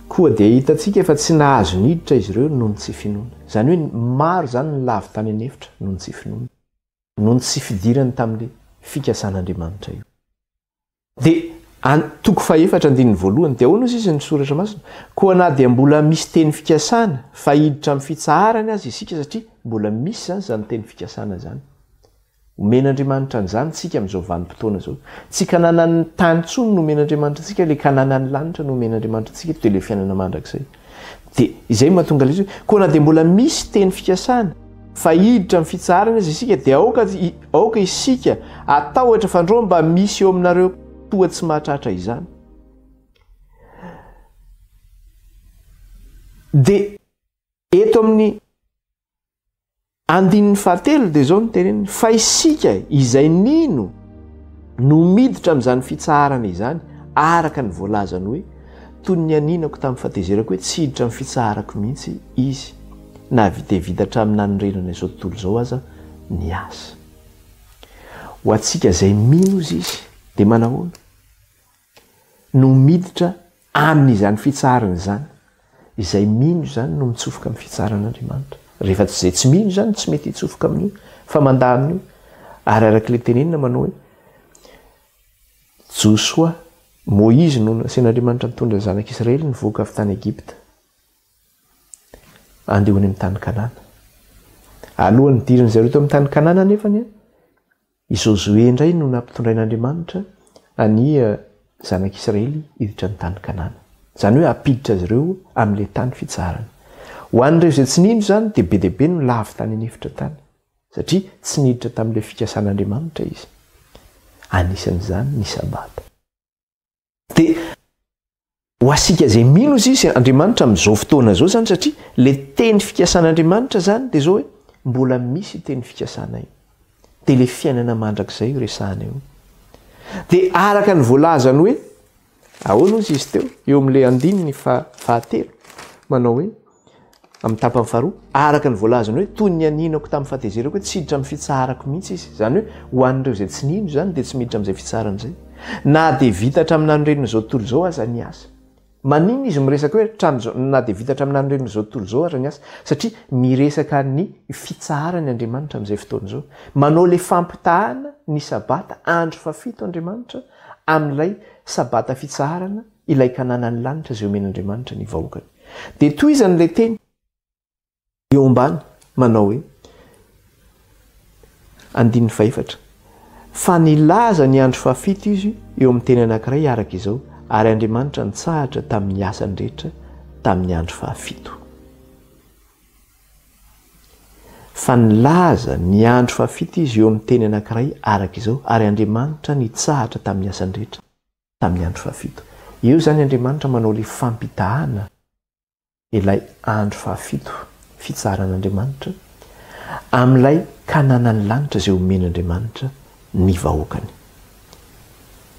Koa dia hitantsika fa tsy nahazo niditra izy ireo noho ny tsy finoana. Izany hoe maro izany ny lavo tany an'efitra noho ny tsy finoana. Noho ny tsy fidirany tamin'ilay fikasan'Andriamanitra io. Dia an, toko fahefatra andininy voalohany, dia ahoana ozy izy ny soratra masina? Koa na dia mbola misy teny fikasana fa hiditra amin'ny fitsaharany aza isika satria mbola misy izany izany teny fikasana izany. Omen'Andriamanitra an'izany tsika amin'izao vanim-potoana izao. Tsy Kananan'ny tany intsony no omen'Andriamanitra antsika, ilay Kananan'ny lanitra no omen'Andriamanitra antsika, dia ilay fiainana mandrakizay. Dia izay no mahatonga ilay izy hoe, koa na dia mbola misy teny fikasana fa hiditra amin'ny fitsaharana aza isika, dia aoka, aoka isika hatahotra fandrao mba misy eo aminareo toa tsy mahatratra izany. Dia eto amin'ny Andininy fahatelo dia izao no teneniny, Fa isika izay nino no miditra amin'izany fitsaharana izany, araka ny voalazany hoe, Toy ny nianianako tamin'ny fahatezerako hoe tsy hiditra amin'ny fitsaharako mihitsy izy, na dia vita hatramin'ny nanorenana izao tontolo izao aza ny asa. Ho antsika izay mino, hozy izy, dia manahoana? No miditra Amin'izany fitsaharana izany, izay mino izany no mitsofoka amin'ny fitsaharan'Andriamanitra. Rehefa tsy izay tsy mino izany tsy mety hitsofoka amin'io fa mandà amin'io. Ary araka ilay tenenina manao hoe Josoa, Moizy no nasain'Andriamanitra nitondra ny zanak'Israely nivoaka avy tany Egypta andeha ho any amin'ny tany Kanana. Alohan'ny hidiran'ny zareo tao amin'ny tany Kanana anefany, I Jôsoe indray no nampitondrain'Andriamanitra an'i zanak'Israely hiditra ny tany Kanana. Izany hoe hampiditra azy ireo amin'ilay tany fitsaharana. Ho an'ireo izay tsy nino izany dia be dia be no lavo tany an'efitra tany, satria tsy niditra tamin'ilay fikasan'Andriamanitra izy. Anisan'izany ny Sabata. Dia ho asika izay mino izy izy Andriamanitra amin'izao fotoana izao izany satria le teny fikasan'Andriamanitra izany dia izao hoe mbola misy io teny fikasana io. Dia le fiainana mandrakizay io resahana io. Dia araka ny voalazany hoe ahoana ozy izy teo eo amin'ilay andininy fahatelo manao hoe Amin'ny tapany faharoa, araka ny voalazany hoe, toy ny nianianako tamin'ny fahatezerako hoe tsy hiditra amin'ny fitsaharako mihitsy izy. Izany hoe, ho an'ireo izay tsy nino izany dia tsy miditra amin'izay fitsaharana izay. Na dia vita hatramin'ny nanorenana izao tontolo izao aza ny asa. Maninona izy miresaka hoe hatramin'izao, na dia vita hatramin'ny nanorenana izao tontolo izao aza ny asa? Satria miresaka ny fitsaharany Andriamanitra amin'izay fotoana izao. Manao ilay fampitahana ny Sabata andro fahafito Andriamanitra amin'ilay Sabata fitsaharana, ilay Kananan'ny lanitra izay omen'Andriamanitra ny vahoakany. Dia tohizany ilay teny eo ambany manao hoe, andininy fahefatra, Fa nilaza ny andro fahafito izy eo amin'ny teny anankiray araka izao, ary Andriamanitra nitsahatra tamin'ny asany rehetra tamin'ny andro fahafito. Fa nilaza ny andro fahafito izy eo amin'ny teny anankiray araka izao, ary Andriamanitra nitsahatra tamin'ny asany rehetra. tamin'ny andro fahafito. Eo izany Andriamanitra manao ilay fampitahana ilay andro fahafito, fitsaharan'Andriamanitra, amin'ilay Kananan'ny lanitra izay omen'Andriamanitra ny vahoakany.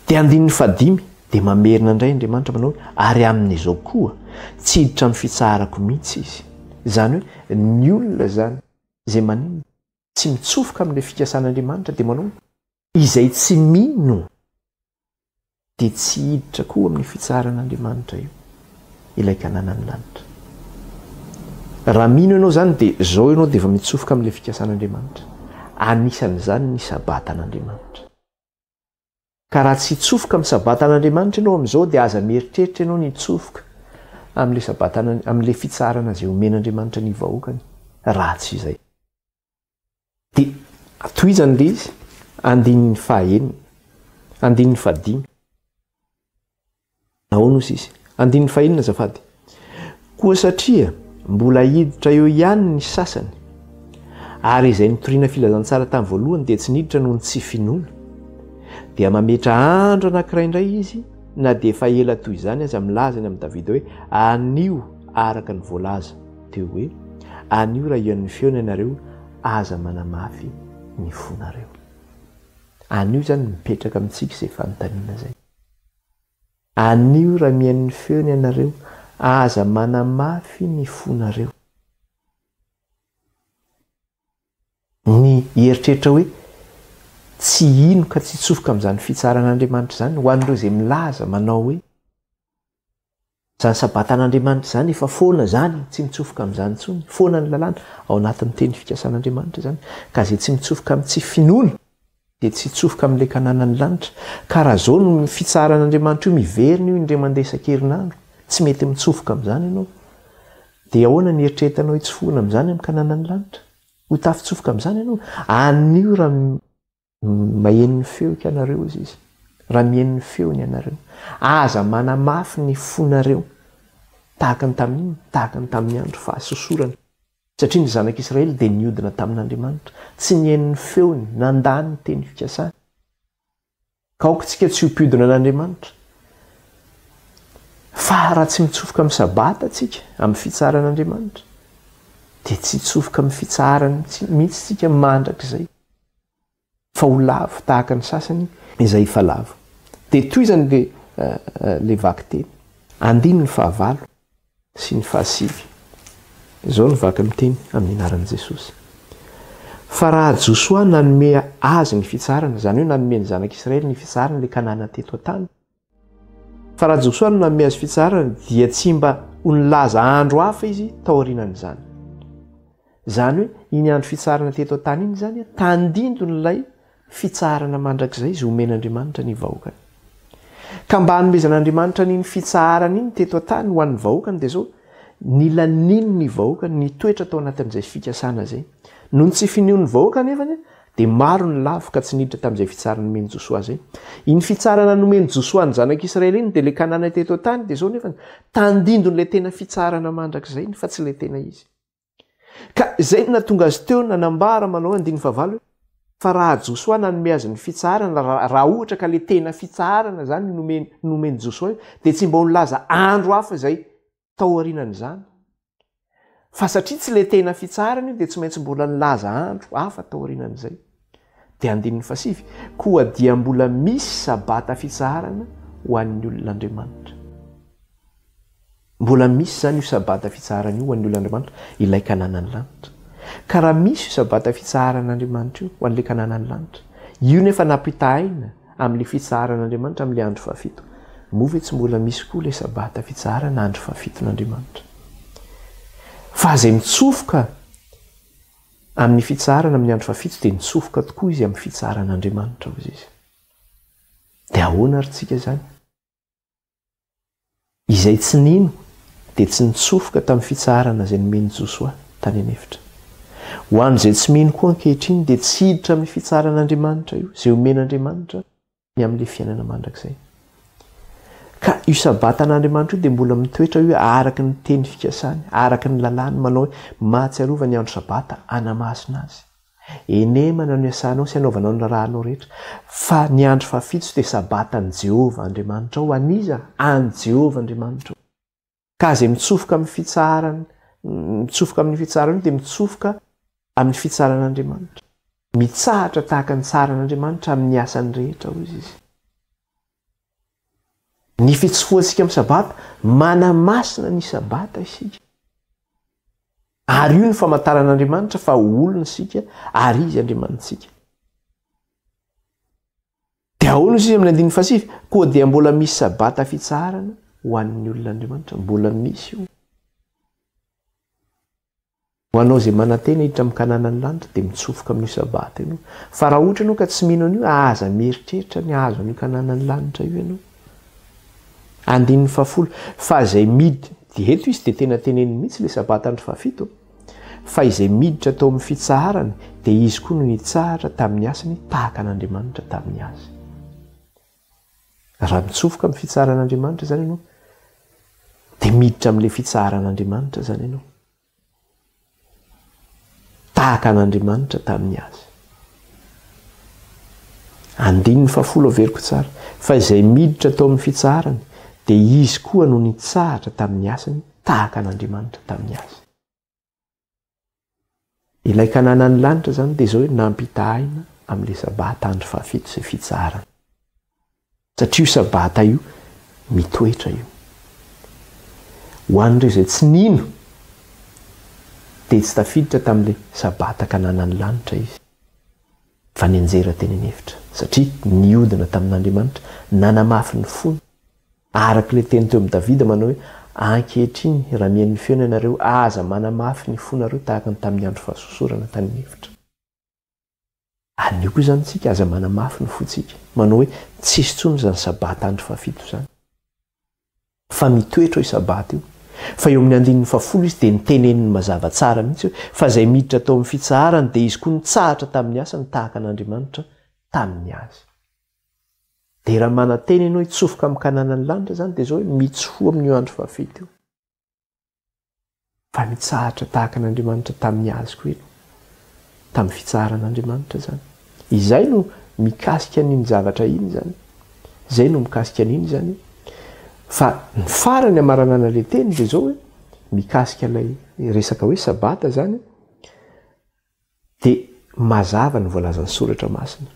Dia andininy fahadimy dia mamerina indray Andriamanitra manao hoe ary amin'izao koa tsy hiditra amin'ny fitsaharako mihitsy izy. Izany hoe ny olona izany izay maninona tsy mitsofoka amin'ilay fikasan'Andriamanitra dia manao Izay tsy mino dia tsy hiditra koa amin'io fitsaharan'Andriamanitra io, ilay Kananan'ny lanitra. Raha mino ianao izany dia izao ianao dia efa mitsofoka amin'ilay fikasan'Andriamanitra. Anisan'izany ny Sabatan'Andriamanitra. Ka raha tsy hitsofoka amin'ny Sabatan'Andriamanitra ianao amin'izao dia aza mieritreritra ianao ny hitsofoka amin'ilay Sabatana, amin'ilay fitsaharana izay omen'Andriamanitra ny vahoakany raha tsy izay. Dia tohizany ilay izy, andininy fahaenina, andininy fahadimy. Ahoana ozy izy? Andininy fahenina azafady. Koa satria mbola hiditra eo ihany ny sasany, ary izay nitoriana filazantsara tamin'ny voalohany dia tsy niditra noho ny tsy finoana, dia mametra andro anankiray indray izy, na dia efa ela toy izany aza, milaza ny amin'i Davida hoe, Anio araka ny voalaza teo hoe, Anio raha hihaino ny feony ianareo, aza manamafy ny fonareo. Anio izany mipetraka amintsika izay fanontaniana izay. Anio raha mihaino ny feony ianareo, aza manamafy ny fonareo. Ny hieritreritra hoe tsy hino ka tsy hitsofoka amin'izany fitsaran'Andriamanitra izany, ho an'ireo izay milaza manao hoe, izany sabatan'Andriamanitra izany efa foana izany, tsy mitsofoka amin'izany intsony, foana ny lalàna, ao anatin'ny teny fikasan'Andriamanitra izany, ka izay tsy mitsofoka amin'ny tsy finoana dia tsy hitsofoka amin'ilay Kananan'ny lanitra. Ka raha izao no fitsaran'Andriamanitra io miverina io indray mandeha isan-kerinandro, tsy mety mitsofoka amin'izany ianao, dia ahoana ny eritreretanao hitsofohana amin'izany amin'ny Kananan'ny lanitra? Ho tafitsofoka amin'izany ianao? Anio raha maheno ny feoko ianareo, hozy izy, raha mihaino ny feony ianareo, aza manamafy ny fonareo tahaka ny tamin'inona? Tahaka ny tamin'ny andro fahasosorana. Satria ny zanak'Israely dia niodina tamin'Andriamanitra, tsy nihaino ny feony, nandà ny teny fikasany. Ka aoka isika tsy ho mpiodina an'Andriamanitra. Fa raha tsy mitsofoka amin'ny Sabata isika, amin'ny fitsaharan'Andriamanitra, dia tsy hitsofoka amin'ny fitsaharany mihitsy isika mandrakizay, fa ho lavo tahaka ny sasany izay efa lavo. Dia tohizany ilay vakiteny, andininy fahavalo. Sy ny fahasivy. Izao no vaky miteny amin'ny anaran'i Jesosy. Fa raha Josoa nanome azy ny fitsaharana, izany hoe nanome ny zanak'Israely ny fitsaharana ilay Kanana teto an-tany, fa raha Josoa no nanome azy fitsaharana dia tsy mba ho nilaza andro hafa izy taorianan'izany. Izany hoe iny andro fitsaharana teto an-tany iny izany tandindon'ilay fitsaharana mandrakizay izay omen'Andriamanitra ny vahoakany. Ka mba hanomezan'Andriamanitra an'iny fitsaharana iny teto an-tany ho an'ny vahoakany dia izao, nila nino ny vahoakany, nitoetra tao anatin'izay fikasana izay. Noho ny tsy finoan'ny vahoaka anefany dia maro ny lavo ka tsy niditra tamin'izay fitsaharana nomen'i Josoa izay. Iny fitsaharana nomen'i Josoa ny zanak'Israely iny dia ilay Kanana teto an-tany dia izao nefany, tandindon'ilay tena fitsaharana mandrakizay iny fa tsy ilay tena izy. Ka izay no nahatonga azy teo nanambara manao hoe andininy fahavalo hoe, fa raha Josoa nanome azy ny fitsaharana, raha ohatra ka le tena fitsaharana izany no nomeny nomen'i Josoa io, dia tsy mba ho nilaza andro hafa izay tao aorianan'izany. Fa satria tsy le tena fitsaharana io dia tsy maintsy mbola nilaza andro hafa tao aorianan'izay. Dia andininy fahasivy, koa dia mbola misy sabata fitsaharana ho an'ny olon'Andriamanitra. Mbola misy izany io Sabata fitsaharana io ho an'ny olon'Andriamanitra, ilay Kananan'ny lanitra. Ka raha misy io Sabata fitsaharan'Andriamanitra io ho an'ilay Kananan'ny lanitra, io nefa nampitahaina amin'ilay fitsaharan'Andriamanitra amin'ilay andro fahafito, moa ve tsy mbola misy koa ilay Sabata fitsaharana andro fahafiton'Andriamanitra? Fa izay mitsofoka amin'ny fitsaharana amin'ny andro fahafito dia nitsofoka tokoa izy amin'ny fitsaharan'Andriamanitra, hoy izy. Dia ahoana ary tsika izany? Izay tsy nino dia tsy nitsofoka tamin'ny fitsaharana izay nomen'i Josoa tany an'efitra. Ho an'izay tsy mino koa ankehitriny dia tsy hiditra amin'ny fitsaharan'Andriamanitra io, izay omen'Andriamanitra ny amin'ilay fiainana mandrakizay. Ka io sabatan'Andriamanitra io dia mbola mitoetra io araka ny teny fikasany, araka ny lalàny manao hoe mahatsiarova ny andro sabata hanamasina azy. Enemana no iasanao sy anaovanao ny raharahanao rehetra, fa ny andro fahafito dia Sabatan'i Jehovah Andriamanitrao. An'iza? An'i Jehovah Andriamanitrao. Ka izay mitsofoka amin'ny fitsaharana, mitsofoka amin'ny fitsaharana io dia mitsofoka amin'ny fitsaran'Andriamanitra. Mitsahatra tahaka ny tsaran'Andriamanitra amin'ny asany rehetra, hoy izy. Ny fitsofohantsika amin'ny Sabata, manamasina ny Sabata isika. Ary io no famantaran'Andriamanitra fa olona isika ary Izy Andriamanitsika. Dia ahoana izy amin'ny andininy fahasivy? Koa dia mbola misy sabata fitsaharana ho an'ny olon'Andriamanitra. Mbola misy io. Ho anao izay manantena hiditra amin'ny Kananan'ny lanitra dia mitsofoka amin'io sabata io ianao. Fa raha ohatra ianao ka tsy mino an'io, aza mieritreritra ny hahazo an'io Kananan'ny lanitra io ianao. Andininy fahafolo, fa izay mid, dia eto izy dia tena teneniny mihitsy ilay sabata andro fahafito, fa izay miditra tao amin'ny fitsaharany dia izy koa no nitsahatra tamin'ny asany tahaka an'Andriamanitra tamin'ny azy. Raha mitsofoka amin'ny fitsaharan'Andriamanitra izany ianao, dia. miditra amin'ilay fitsaharan'Andriamanitra izany ianao. Tahaka an'Andriamanitra tamin'ny azy. Andininy fahafolo averiko tsara, fa izay miditra tao amin'ny fitsaharany dia izy koa no nitsahatra tamin'ny asany tahaka an'Andriamanitra tamin'ny azy. Ilay Kananan'ny lanitra izany dia izao hoe nampitahaina amin'ilay Sabata andro fahafito izay fitsaharana. Satria io Sabata io mitoetra io. Ho an'ireo izay tsy nino dia tsy tafiditra tamin'ilay Sabata Kananan'ny lanitra izy fa nianjera teny an'efitra satria niodina tamin'Andriamanitra, nanamafy ny fony. Araka ilay teny teo amin'i Davida manao hoe, Ankehitriny, raha mihaino ny feony ianareo, aza manamafy ny fonareo tahaka ny tamin'ny andro fahasosorana tany an'efitra. Anio koa izany isika, aza manamafy ny fontsika, manao hoe, Tsisy intsony izany Sabata andro fahafito izany. Fa mitoetra io Sabata io. Fa eo amin'ny andininy fahafolo izy dia niteneniny mazava tsara mihitsy hoe, Fa izay miditra tao amin'ny fitsaharany dia izy koa nitsahatra tamin'ny asany tahaka an'Andriamanitra tamin'ny azy. Dia raha manantena ianao hitsofoka amin'ny Kananan'ny lanitra izany dia izao hoe mitsofoha amin'io andro fahafito io. Fa mitsahatra tahaka an'Andriamanitra tamin'ny azy koa ianao. Tamin'ny fitsaharan'Andriamanitra izany. Izay no mikasika an'iny zavatra iny izany. Izay no mikasika an'iny izany. Fa ny farany amaranana ilay teny dia izao hoe mikasika ilay resaka hoe sabata izany. Dia mazava ny voalazan'ny Soratra Masina.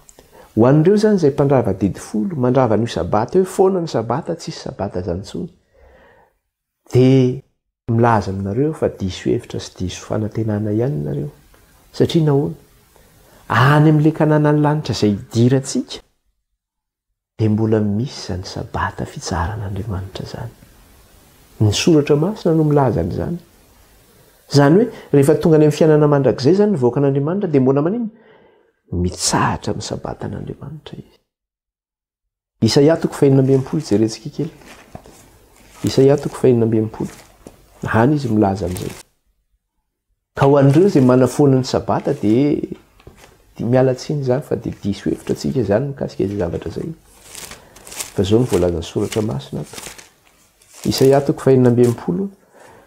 Ho an'ireo izany izay mpandrava didy folo, mandrava an'io Sabata io, foana ny Sabata, tsisy Sabata izany intsony. Dia milaza aminareo aho fa diso hevitra sy diso fanantenana ihany nareo. Satria nahoana? Any amin'ilay Kananan'ny lanitra izay hidirantsika, Dia mbola misy izany Sabata fitsaharan'Andriamanitra izany. Ny Soratra Masina no milaza an'izany. Izany hoe rehefa tonga any amin'ny fiainana mandrakizay izany ny vahoakan'Andriamanitra dia mbola maninona? Mitsahatra amin'ny Sabatan'Andriamanitra izy. Isaia toko fahenina amby enimpolo jerentsika kely. Isaia toko fahenina amby enimpolo. Any izy milaza an'izay. Ka ho an'ireo izay manafoana ny sabata dia dia miala tsiny izany fa dia diso hevitra antsika izany mikasika izay zavatra izay. Fa izao no voalazan'ny soratra masina ato. Isaia toko fahenina amby enimpolo,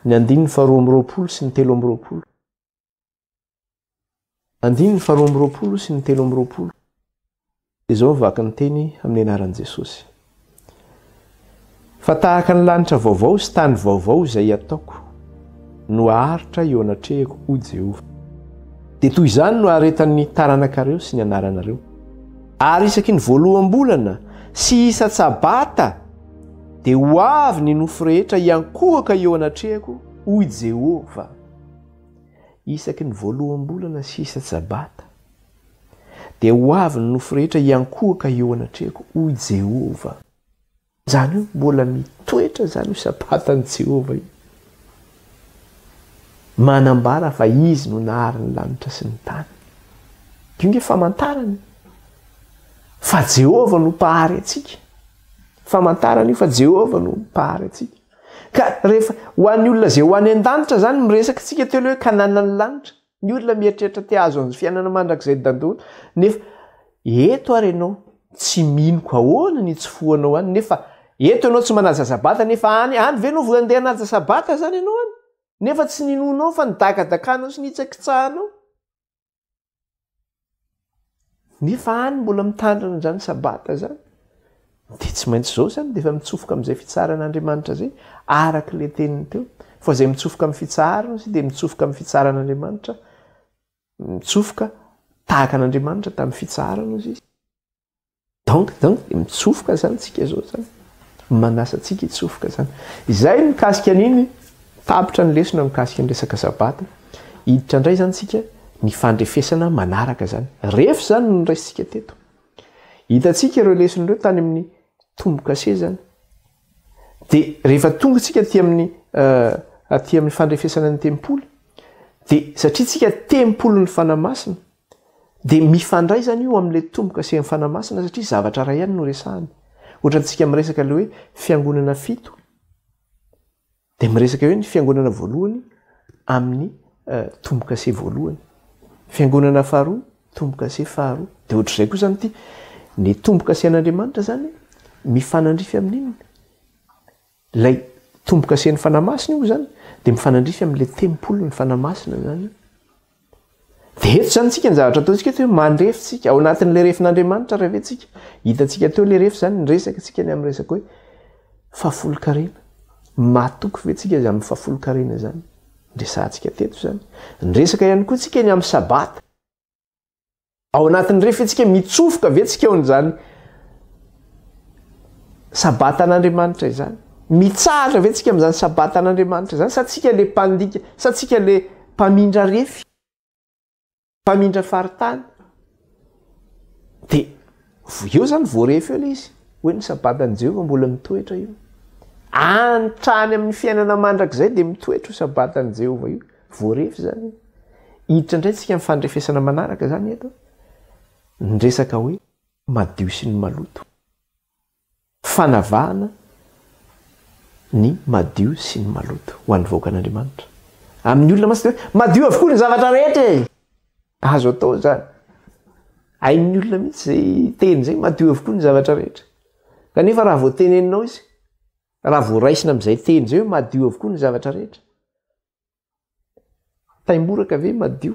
ny andininy faharoa amby roapolo sy ny 23. Andininy faharoa amby roapolo sy ny 23. Izao ny vaky ny teny amin'ny anaran'i Jesosy. Fa tahaka ny lanitra vaovao sy tany vaovao izay ataoko no haharitra eo anatrehako, hoy Jehovah. Dia toy izany no haharetan'ny taranakareo sy ny anaranareo. Ary isaky ny voaloham-bolana sy isa-tsabata dia ho avy ny nofo rehetra hiankohoka eo anatrehako, hoy Jehovah. Isaky ny voaloham-bolana sy isa-tsabata. Dia ho avy ny nofo rehetra hiankohoka eo anatrehako, hoy Jehovah. Izany hoe mbola mitoetra izany io Sabatan'i Jehovah io. Manambara fa Izy no nahary ny lanitra sy ny tany. Io nge famantarana fa Jehovah no Mpahary antsika. Famantarana io fa Jehovah no Mpahary antsika. Ka rehefa ho an'ny olona izay ho any an-danitra izany, miresaka isika teo hoe Kananan'ny lanitra. Ny olona mieritreritra te hahazo an'izay fiainana mandrakizay dandolo nefa eto ary ianao tsy mino ko ahoana ny hitsofohanao any nefa eto ianao tsy manaja sabata nefa any any ve no vao andeha hanaja sabata zany ianao any nefa tsy ninoanao fa nidakadakanao sy nitsakitsahanao Nefa any mbola mitandrina an'izany sabata izany. Dia tsy maintsy izao izany dia efa mitsofoka amin'izay fitsaran'Andriamanitra izay, araka ilay teniny teo. Fa izay mitsofoka amin'ny fitsaharana izy dia mitsofoka amin'ny fitsaran'Andriamanitra, mitsofoka tahaka an'Andriamanitra tamin'ny fitsaharana izy. Donc, donc, mitsofoka zany tsika zao zany. Manasa antsika hitsofoka zany. Izay mikasika an'iny, tapitra ny lesona mikasika ny resaka sabata. Hiditra indray zany tsika ny fandrefesana manaraka zany. Refy zany no noraisintsika teto. Hitantsika ireo lesona ireo tany amin'ny tombo-kase zany. Dia rehefa tonga tsika aty amin'ny euh, aty amin'ny fandrefesana ny tempoly, dia satria tsika tempolin'ny Fanahy Masina, Dia mifandray izany io amin'ilay tombo-kasen'ny Fanahy Masina satria zavatra iray ihany no resahany. Ohatrantsika miresaka ilay hoe fiangonana fito, dia miresaka hoe ny fiangonana voalohany amin'ny eh, tombo-kase voalohany. Fiangonana faharoa, tombo-kase faharoa. Dia ohatr'izay koa izany ity. Ny tombo-kasen'Andriamanitra izany mifanandrify amin'inona? Ilay. Tombo-kasen'ny Fanahy Masina io izany, dia mifanandrify amin'ilay tempolin'ny Fanahy Masina izany io. Dia eto izany tsika ny zavatra ataontsika eto hoe mandrefy tsika, ao anatin'ilay refin'Andriamanitra raha ve tsika. Hitantsika teo ilay refy izany, niresaka tsika ny amin'ny resaka hoe fahafolonkarena. Matoky ve tsika izany fahafolonkarena izany? Niresahantsika teto izany. Niresaka ihany koa tsika ny amin'ny sabata. Ao anatin'ny refy tsika mitsofoka ve tsika ao an'izany sabatan'Andriamanitra izany? Mitsahatra ve tsika amin'izany sabatan'Andriamanitra izany sa tsika le mpandika, sa tsika le mpamindra refy, mpamindra faritany? De eo zany voarefy eo le izy hoe ny sabatan'i Jehovah mbola mitoetra io. Antrany amin'ny fiainana mandrakizay de mitoetra io sabatan'i Jehovah io. Voarefy izany io. Hiditra indray tsika amin'ny fandrefesana manaraka izany eto, ny resaka hoe madio sy ny maloto. Fanavahana ny madio sy ny maloto ho an'ny vahoakan'Andriamanitra. Amin'ny olona mantsy dia hoe madio avokoa ny zavatra rehetra e! Azo atao izany. Hain'ny olona mihitsy izay teny izay, madio avokoa ny zavatra rehetra. Kanefa raha vao teneninao izy, raha vao raisina amin'izay teny izay hoe madio avokoa ny zavatra rehetra, Taimboraka ve madio?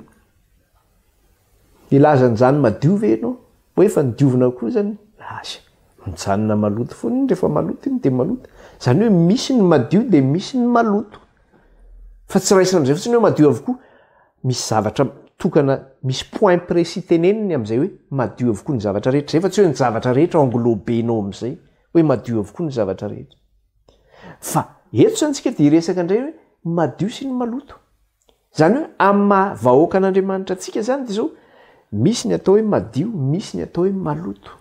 Hilaza an'izany madio ve ianao? Hoe efa nodiovina koa izany? Lasa. Mijanona maloto foana iny, rehefa maloto iny dia maloto. Izany hoe misy ny madio dia misy ny maloto. Fa tsy raisina amin'izay fotsiny hoe madio avokoa. Misy zavatra tokana, misy point précis teneniny amin'izay hoe madio avokoa ny zavatra rehetra. Izay fa tsy hoe ny zavatra rehetra englober-nao amin'izay hoe madio avokoa ny zavatra rehetra. Fa eto izany tsika dia hiresaka indray hoe madio sy ny maloto. Izany hoe amin'ny maha vahoakan'Andriamanitra antsika izany dia izao, misy ny atao hoe madio, misy ny atao hoe maloto.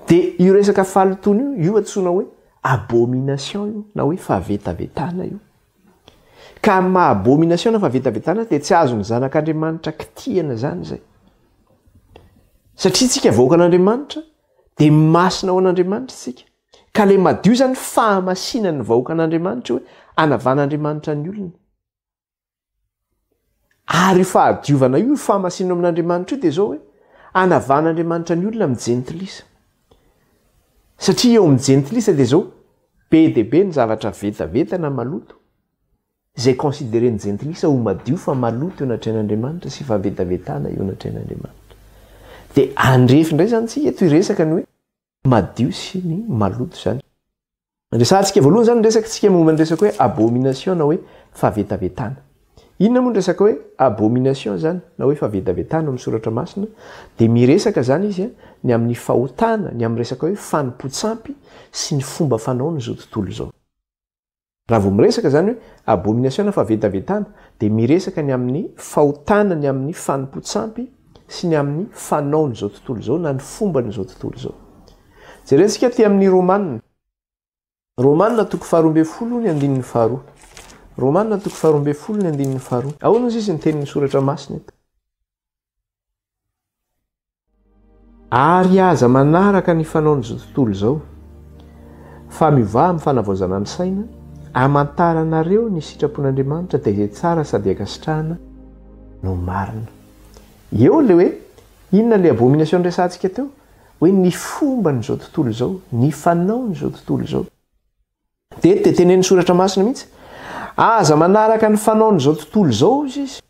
Dia io resaka fahalotoana io, io antsoina hoe abomination io, na hoe fahavetavetana io. Ka amin'ny maha abomination na fahavetavetana dia tsy azon'ny zanak'Andriamanitra kitihana izany izay. Satria tsika vahoakan'Andriamanitra dia masina ho an'Andriamanitra isika. Ka ilay madio izany fahamasinan'ny vahoakan'Andriamanitra hoe anavan'Andriamanitra ny olona. Ary io fahadiovana io, io fahamasinana amin'Andriamanitra io dia izao hoe anavan'Andriamanitra ny olona amin'ny jentilisa. Satria eo amin'ny jentilisa dia izao be dia be ny zavatra vetaveta na maloto. Izay consideren'ny jentilisa ho madio fa maloto eo anatrehan'Andriamanitra sy fahavetavetana eo anatrehan'Andriamanitra. Dia andrefy indray izany tsika eto hiresaka ny hoe madio sy ny maloto izany. Resahantsika voalohany izany ny resaka tsika momba ny resaka hoe abomination na hoe fahavetavetana. Inona moa ny resaka hoe abomination izany na hoe fahavetavetana ao amin'ny soratra masina? Dia miresaka izany izy ny amin'ny fahotana, ny amin'ny resaka hoe fanompoan-tsampy sy ny fomba fanaon'izao tontolo izao. Raha vao miresaka izany hoe abomination na fahavetavetana dia miresaka ny amin'ny fahotana ny amin'ny fanompoan-tsampy sy ny amin'ny fanaon'izao tontolo izao na ny fomban'izao tontolo izao. Jerentsika aty amin'ny Romana. Romana toko 12 ny andininy faharoa. Romana toko 12 ny andininy faharoa. Ahoana ozy izy ny tenin'ny soratra masina eto? Ary aza manaraka ny fanaon'izao tontolo izao, fa miovà amin'ny fanavaozana ny saina, hamantaranareo ny sitrapon'Andriamanitra dia izay tsara sady ankasitrahana no marina. Eo ilay hoe, inona ilay abomination niresahantsika teo? Hoe ny fomban'izao tontolo izao, ny fanaon'izao tontolo izao. Dia eto dia tenenin'ny soratra masina mihitsy, aza manaraka ny fanaon'izao tontolo izao, hozy izy.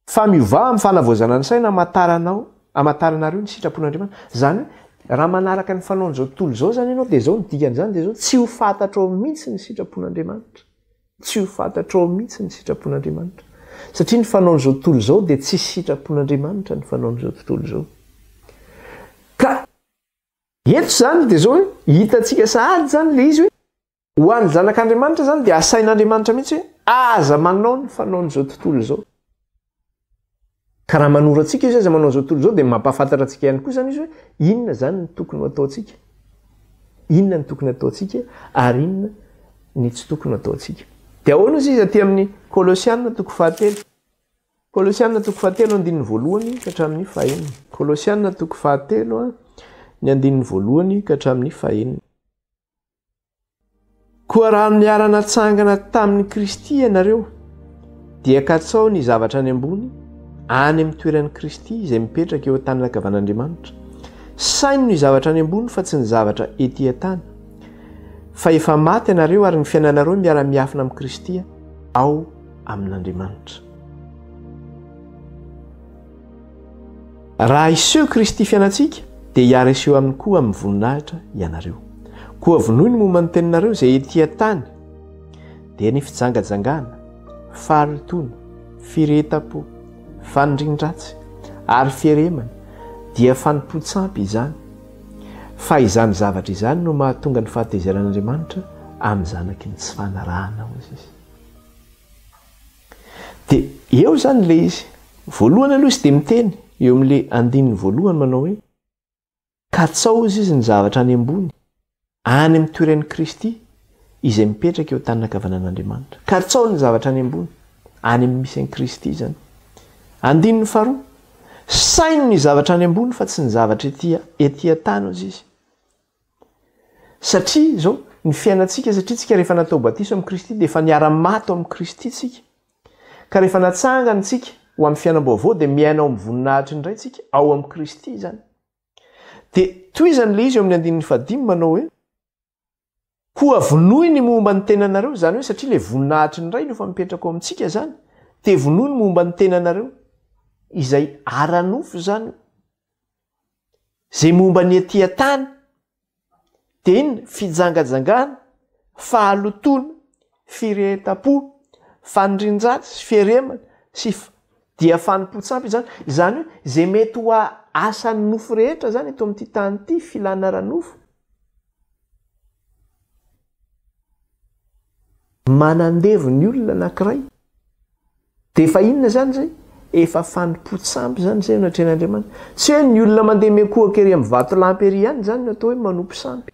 Fa miovà amin'ny fanavaozana ny saina hamantaranao, hamantaranareo ny sitrapon'Andriamanitra. Izany hoe, raha manaraka ny fanaon'izao tontolo izao izany ianao, dia izao ny dikan'izany, dia izao, tsy ho fantatrao mihitsy ny sitrapon'Andriamanitra. Tsy ho fantatrao mihitsy ny sitrapon'Andriamanitra. Satria ny fanaon'izao tontolo izao dia tsy sitrapon'Andriamanitra ny fanaon'izao tontolo izao. Ka eto izany dia izao hoe, hitantsika sahady izany ilay izy hoe, Ho an'ny zanak'Andriamanitra izany dia asain'Andriamanitra mihitsy hoe aza manao ny fanaon'izao tontolo izao. Ka raha manoro antsika izy aza manao izao tontolo izao dia mampahafantatra antsika ihany koa izany izy hoe inona izany ny tokony ho ataontsika. Inona ny tokony ataontsika ary inona ny tsy tokony ataontsika. Dia ahoana izy izy aty amin'ny Kolosiana toko fahatelo. Kolosiana toko fahatelo andininy voalohany ka hatramin'ny fahenina. Kolosiana toko fahatelo ny andininy voalohany ka hatramin'ny fahenina. Koa raha niara-natsangana tamin'i Kristy ianareo, dia katsaho ny zavatra any ambony, any amin'ny toeran'i Kristy izay mipetraka eo an-tanana ankavan'Andriamanitra. Saino ny zavatra any ambony fa tsy ny zavatra ety an-tany. Fa efa maty ianareo ary ny fiainanareo miara-miafina amin'i Kristy ao amin'Andriamanitra. Raha hiseho Kristy fiainantsika, dia hiara-hiseho aminy koa amin'ny voninahitra ianareo. Koa vonoy ny momba ny teninareo izay ety an-tany, dia ny fijangajangana, fahalotoana, firehetam-po, fanirian-dratsy, ary fieremana, dia fanompoan-tsampy izany. Fa izany zavatra izany no mahatonga ny fahatezeran'Andriamanitra amin'ny zanaky ny tsy fanarahana, hoy izy. Dia eo izany ilay izy. Voalohany aloha izy dia miteny eo amin'ilay andininy voalohany manao hoe, Katsao hozy izy ny zavatra any ambony, any amin'ny toeran'i Kristy izay mipetraka eo an-tanan-kavanan'Andriamanitra. Katsao ny zavatra any ambony, any amin'ny misy an'i Kristy izany. Andininy faharoa, Saino ny zavatra any ambony fa tsy ny zavatra ety ety an-tany hozy izy. Satria izao, ny fiainantsika, satria tsika rehefa natao batisa amin'i Kristy dia efa niara-maty ao amin'i Kristy tsika. Ka rehefa natsangana tsika ho amin'ny fiainam-baovao dia miaina ao amin'ny voninahitry ny Ray tsika, ao amin'i Kristy izany. Dia tohizany ilay izy eo amin'ny andininy fahadimy manao hoe, Koa vonoy ny momba ny tenanareo, izany hoe satria ilay voninahitry ny Ray no efa mipetraka ao amintsika izany, dia vonoy ny momba ny tenanareo, izay ara-nofo izany, Izay momba ny ety an-tany dia inona? Fijangajangana, fahalotoana, firehetam-po, fanirian-dratsy sy fieremana sy dia fanompoan-tsampy izany. Izany hoe izay mety ho asan'ny nofo rehetra izany eto amin'ity tany ity, filana ara-nofo. Manandevo ny olona anankiray. Dia efa inona izany izay? Efa fanompoan-tsampy izany izay eo anatrehan'Andriamanitra. Tsy hoe ny olona mandeha miankohoka ery amin'ny vatolampy ery ihany izany no atao hoe manompo sampy.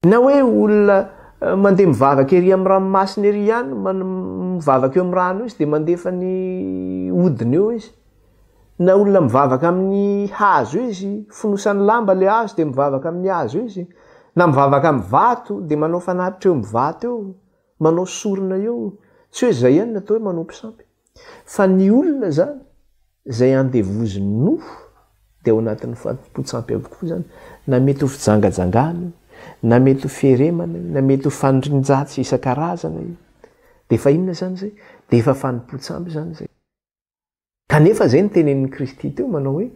Na hoe olona eh, mandeha mivavaka ery amin'ny ranomasina ery ihany, mivavaka eo amin'ny rano eo izy dia mandefa ny hodiny eo izy. Na olona mivavaka amin'ny hazo eo izy, fonosany lamba ilay hazo dia mivavaka amin'ny hazo eo izy. Na mivavaka amin'ny vato dia manao fanatitra eo amin'ny vato eo. Manao sorona eo, tsy hoe zay ihany ny atao hoe manompo sampy. Fa ny olona zany, zay andevozin'ny nofo, dia ao anatin'ny fanompoan-tsampy avokoa zany. Na mety ho fijangajangana io, na mety ho fieremana io, na mety ho fanirian-dratsy isan-karazana io. Dia efa inona zany zay? Dia efa fanompoan-tsampy zany zay. Kanefa izay no tenenin'i Kristy teo manao hoe,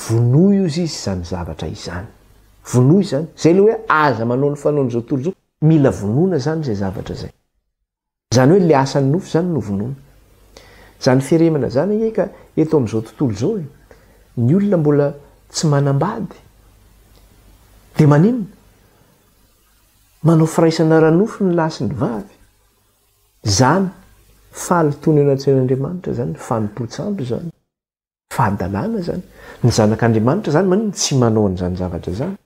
vonoy ozy izy izany zavatra izany. Vonoy izany. Izay ilay hoe aza manao ny fanaon'izao tontolo izao. Mila vonoina izany izay zavatra izay. Izany hoe ilay asan'ny nofo izany no vonoina. Izany fieremana izany ange ka eto amin'izao tontolo izao e, ny olona mbola tsy manambady dia maninona? Manao firaisana ara-nofo ny lahy sy ny vavy. Izany fahalotoana eo anatrehan'Andriamanitra izany, fanompoan-tsampy izany, fahadalana izany. Ny zanak'Andriamanitra izany maninona tsy manao an'izany zavatra izany?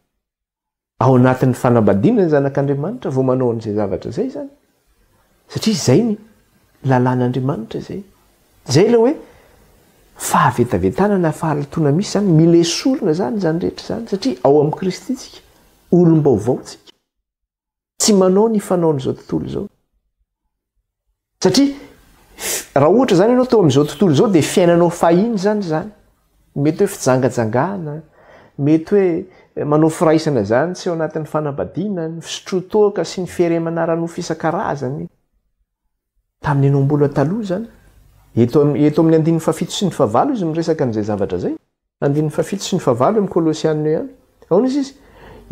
Ao anatin'ny fanambadiana ny zanak'Andriamanitra vao manao an'izay zavatra izay izany. Satria izay ny lalàn'Andriamanitra izay. Izay ilay hoe fahavetavetana na fahalotoana misy izany, mila esorina izany izany rehetra izany satria ao amin'i Kristy tsika, olom-baovao tsika. Tsy manao ny fanaon'izao tontolo izao. Satria raha ohatra izany ianao teo amin'izao tontolo izao dia fiainanao fahiny izany izany. Mety hoe fijangajangana, mety hoe eh, manao firaisana izany tsy ao anatin'ny fanambadiana, ny fisotroan-toaka sy ny fieremana ara-nofo isan-karazany. Tamin'ny ianao mbola taloha izany. Eto, eto amin'ny andininy fahafito sy ny fahavalo izy miresaka an'izay zavatra izay. Andininy fahafito sy ny fahavalo eo amin'ny Kolosiana eo ihany. Ahoana izy izy?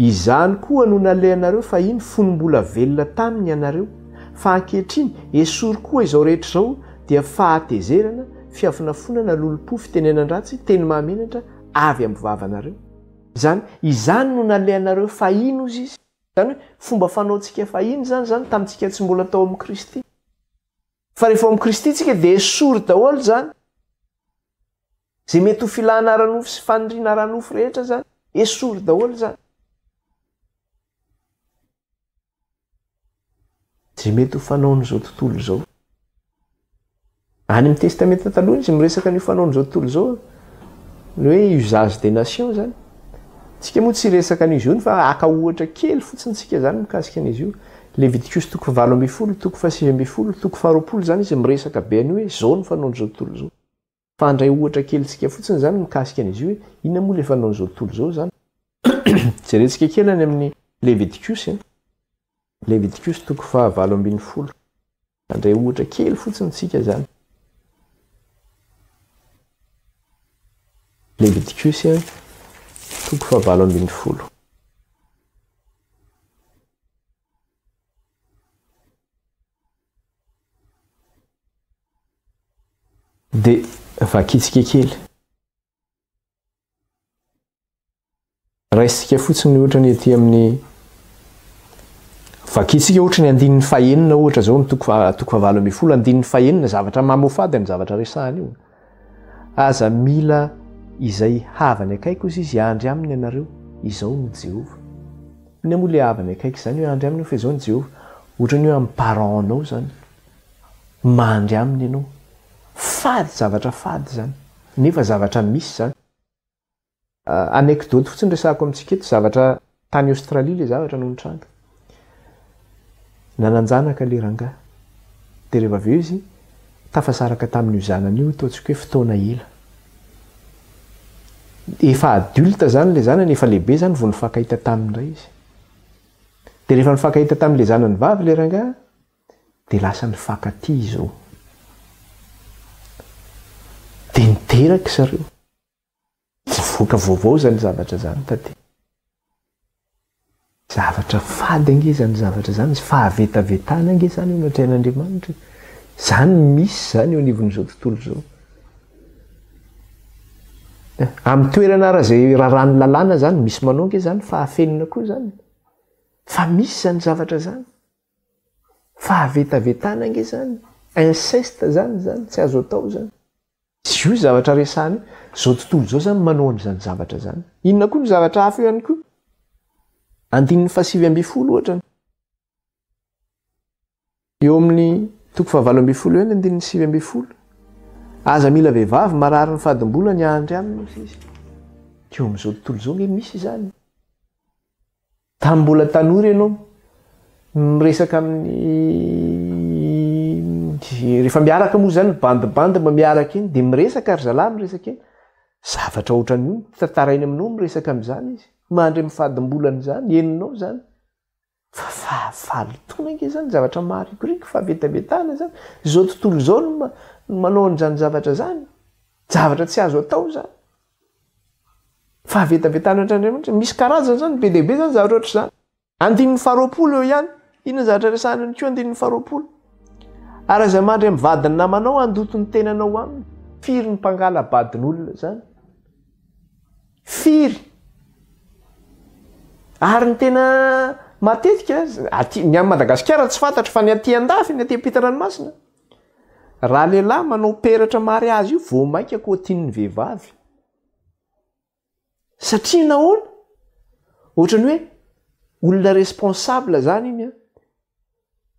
Izany koa no nalehanareo fahiny fony mbola velona taminy ianareo. Fa ankehitriny, esory koa izao rehetra izao, dia fahatezerana, fiafonafonana, lolompo, fitenenan-dratsy, teny mahamenatra avy amin'ny vavanareo. Izany, izany no nalehanareo fahiny, hozy izy. Izany hoe, fomba fanaontsika fahiny izany, izany tamintsika tsy mbola tao amin'i Kristy. Fa rehefa ao amin'i Kristy tsika dia esory daholo izany. Izay mety ho filana ara-nofo sy faniriana ara-nofo rehetra izany, esory daholo izany. Izay mety ho fanaon'izao tontolo izao. Any amin'ny Testamenta Taloha izy miresaka an'io fanaon'izao tontolo izao, ny hoe usage des nations izany. Tsika moa tsy hiresaka an'izy io fa haka ohatra kely fotsiny tsika izany mikasika an'izy io. Levitikosy toko fahavalo ambin'ny folo, toko fahasivy ambin'ny folo, toko faharoapolo izany izy miresaka be an'io hoe izao ny fanaon'izao tontolo izao. Fa handray ohatra kelintsika fotsiny izany mikasika an'izy io hoe inona moa ilay fanaon'izao tontolo izao izany. Jerentsika kely any amin'ny. Levitikosy, Levitikosy toko faha 18. Handray ohatra kely fotsiny tsika izany. Levitikosy toko faha 18. Dia vakitsika kely. Raisintsika fotsiny ohatra ny ety amin'ny vakintsika ohatra ny andininy fahenina ohatra izao ny toko faha toko fahavalo ambin'ny folo andininy fahenina zavatra mamoafady amin'ny zavatra resahana io. Aza mila izay havany akaiky hozy izy hiandry aminy ianareo, izao no Jehovah. Inona moa ilay havany akaiky izany hoe handry aminy fa izao no Jehovah? Ohatra ny hoe amin'ny parent-nao izany. Mandry aminy ianao. Fady zavatra fady izany. Nefa zavatra misy izany. Anecdote fotsiny resahako amintsika eto, zavatra tany Australie le zavatra no nitranga. Nanan-janaka le rangahy. Dia rehefa avy eo izy tafasaraka tamin'io zanany io ataontsika hoe fotoana ela. Efa adulte zany le zanany, efa lehibe zany vao nifankahita taminy indray izy. Dia rehefa nifankahita tamin'le zanany vavy le rangahy dia lasa nifankatia izy roa. Dia niteraka zareo. Nivoaka vaovao izany zavatra izany taty. Zavatra fady ange izany zavatra izany, fahavetavetana ange izany eo anatrehan'Andriamanitra e. Izany misy izany eo anivon'izao tontolo izao. Amin'ny toerana ara izay raràn'ny lalàna izany, misy manao ange izany fahafenina koa izany. Fa misy izany zavatra izany. Fahavetavetana ange izany, inceste izany izany, tsy azo atao izany. Tsy io zavatra resahana io. Izao tontolo izao izany manao an'izany zavatra izany. Inona koa ny zavatra hafa eo ihany koa? Andininy fahasivy ambin'ny folo ohatra. Eo amin'ny toko fahavalo ambin'ny folo eo ny andininy 19. Aza mila vehivavy marary ny fadimbolany hahandry aminy hoy izy. Eo amin'izao tontolo izao nge misy izany. Tamin'ny mbola tanora ianao, miresaka amin'ny rehefa miaraka moa izany, bandibandy mba miaraka iny, dia miresaka ry zalahy miresaka eny. Zavatra ohatran'io no tantarainy aminao miresaka amin'izany izy. Mandry amin'ny fadimbolana izany, henonao izany. Fa fahafahalotoana ange izany, zavatra maharikoriko, fahavetavetana izany. Izao tontolo izao no manao an'izany zavatra izany. Zavatra tsy azo atao izany. Fahavetavetana ohatran'Andriamanitra. Misy karazany izany, be dia be izany zavatra ohatr'izany. Andininy faharoapolo eo ihany. Inona zavatra resahana ihany koa andininy faharoapolo. Ary izay mandry amin'ny vadin'ny namanao handoto ny tenanao aminy. Firy ny mpangala-badin'olona izany? Firy? Ary ny tena matetika, aty, ny any Madagasikara tsy fantatro fa ny aty an-dafy, ny aty am-pitan-dranomasina, raha lehilahy manao peratra mariazy io, vao mainka koa tian'ny vehivavy. Satria nahoana? Ohatran'ny hoe olona responsable zany iny an,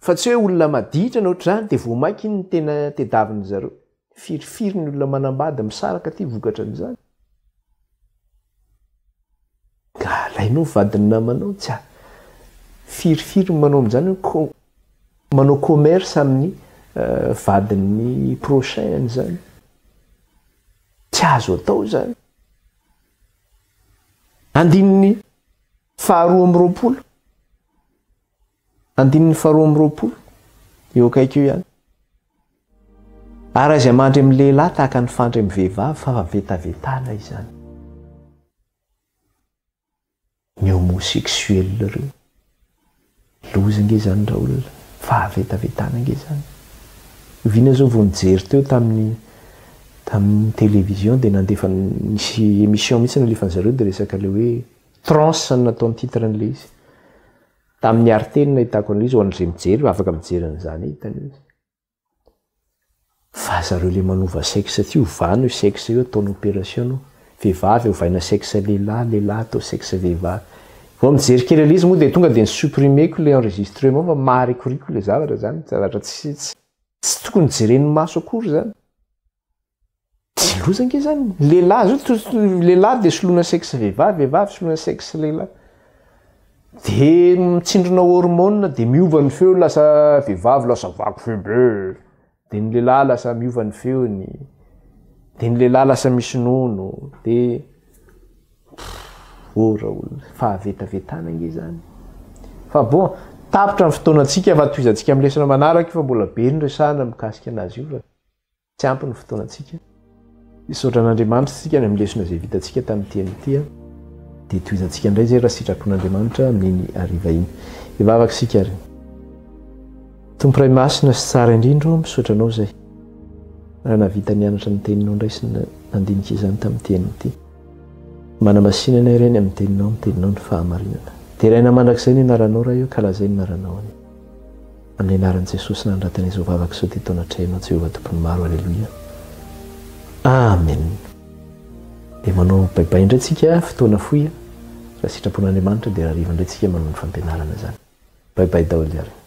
fa tsy hoe olona maditra na ohatr'izany dia vao mainka iny no tena tedavin-dry zareo. Firifiry ny olona manambady misaraka aty vokatra an'izany. Ka alainao vadin'ny namanao, tsy a-, firifiry ny manao amin'izany hoe co-, manao commerce amin'ny vadin'ny prochain-ny zany. Tsy azo atao izany. Andininy faharoa amby roapolo. Andininy faharoa amby roapolo. Eo akaiky eo ihany. Ary izay mandry amin'ny lehilahy tahaka ny fandry amin'ny vehivavy fa fahavetavetana izany. Ny homosexuel ireo. Loza ange izany raolona. Fahavetavetana ange izany. Oviana zao vao nijery teo tamin'ny tamin'ny télévision dia nandefa nisy émission mihitsy nalefan'ny zareo dia resaka ilay hoe trans no nataony titre an'ilay izy. Tamin'ny Arte no nahitako an'ilay izy ho an'izay mijery afaka mijery an'izany hitany izy. Fa zareo le manova sexe ty ovana io sexe io ataony operation aloha, vehivavy ovaina sexe lehilahy, lehilahy atao sexe vehivavy. Vao mijery kely an'izy moa dia tonga dia ni-supprimer-ko le enregistrement fa maharikoriko le zavatra zany, zavatra tsy tsy tokony jeren'ny maso akory zany. Tsy loza ange zany. Lehilahy zao to lehilahy dia soloina sexe vehivavy, vehivavy soloina sexe lehilahy. Dia mitsindrona hormone dia miova ny feo lasa vehivavy lasa vaky feo be. Dia ny lehilahy lasa miova ny feony. Dia ny lehilahy lasa misy nono. Dia oh raolona, fahavetavetana ange zany. Fa bon, tapitra ny fotoanantsika fa tohizantsika amin'ny lesona manaraka io fa mbola be ny resahana mikasika anazy io fa tsy ampy ny fotoanantsika. Misaotra an'Andriamanitra isika ny amin'ny lesona izay vitantsika tamin'ity anio ity. Dia tohizantsika indray izay raha sitrapon'Andriamanitra amin'iny hariva iny. Hivavaka isika ary. Tompo Ray Masina sy Tsara indrindra ô, misaotra Anao izay raha nahavita nianatra ny Teninao indray sy nandinika izany tamin'ity anio ity. Manamasina anay Ray ny amin'ny Teninao, ny Teninao ny fahamarinana. Deraina mandrakizay ny Anaranao Ray ô, ka lazainy ny Anaranao anie. Amin'ny Anaran'i Jesosy nanoratana izao vavaka izao dia taona atrehinao Jehovah Tompon'ny maro Aleloia. Amen. Dia manao bye bye indray tsika fotoana fohy raha sitrapon'Andriamanitra dia rahariva indray tsika manao ny fampianarana izany. Bye bye daholo ary.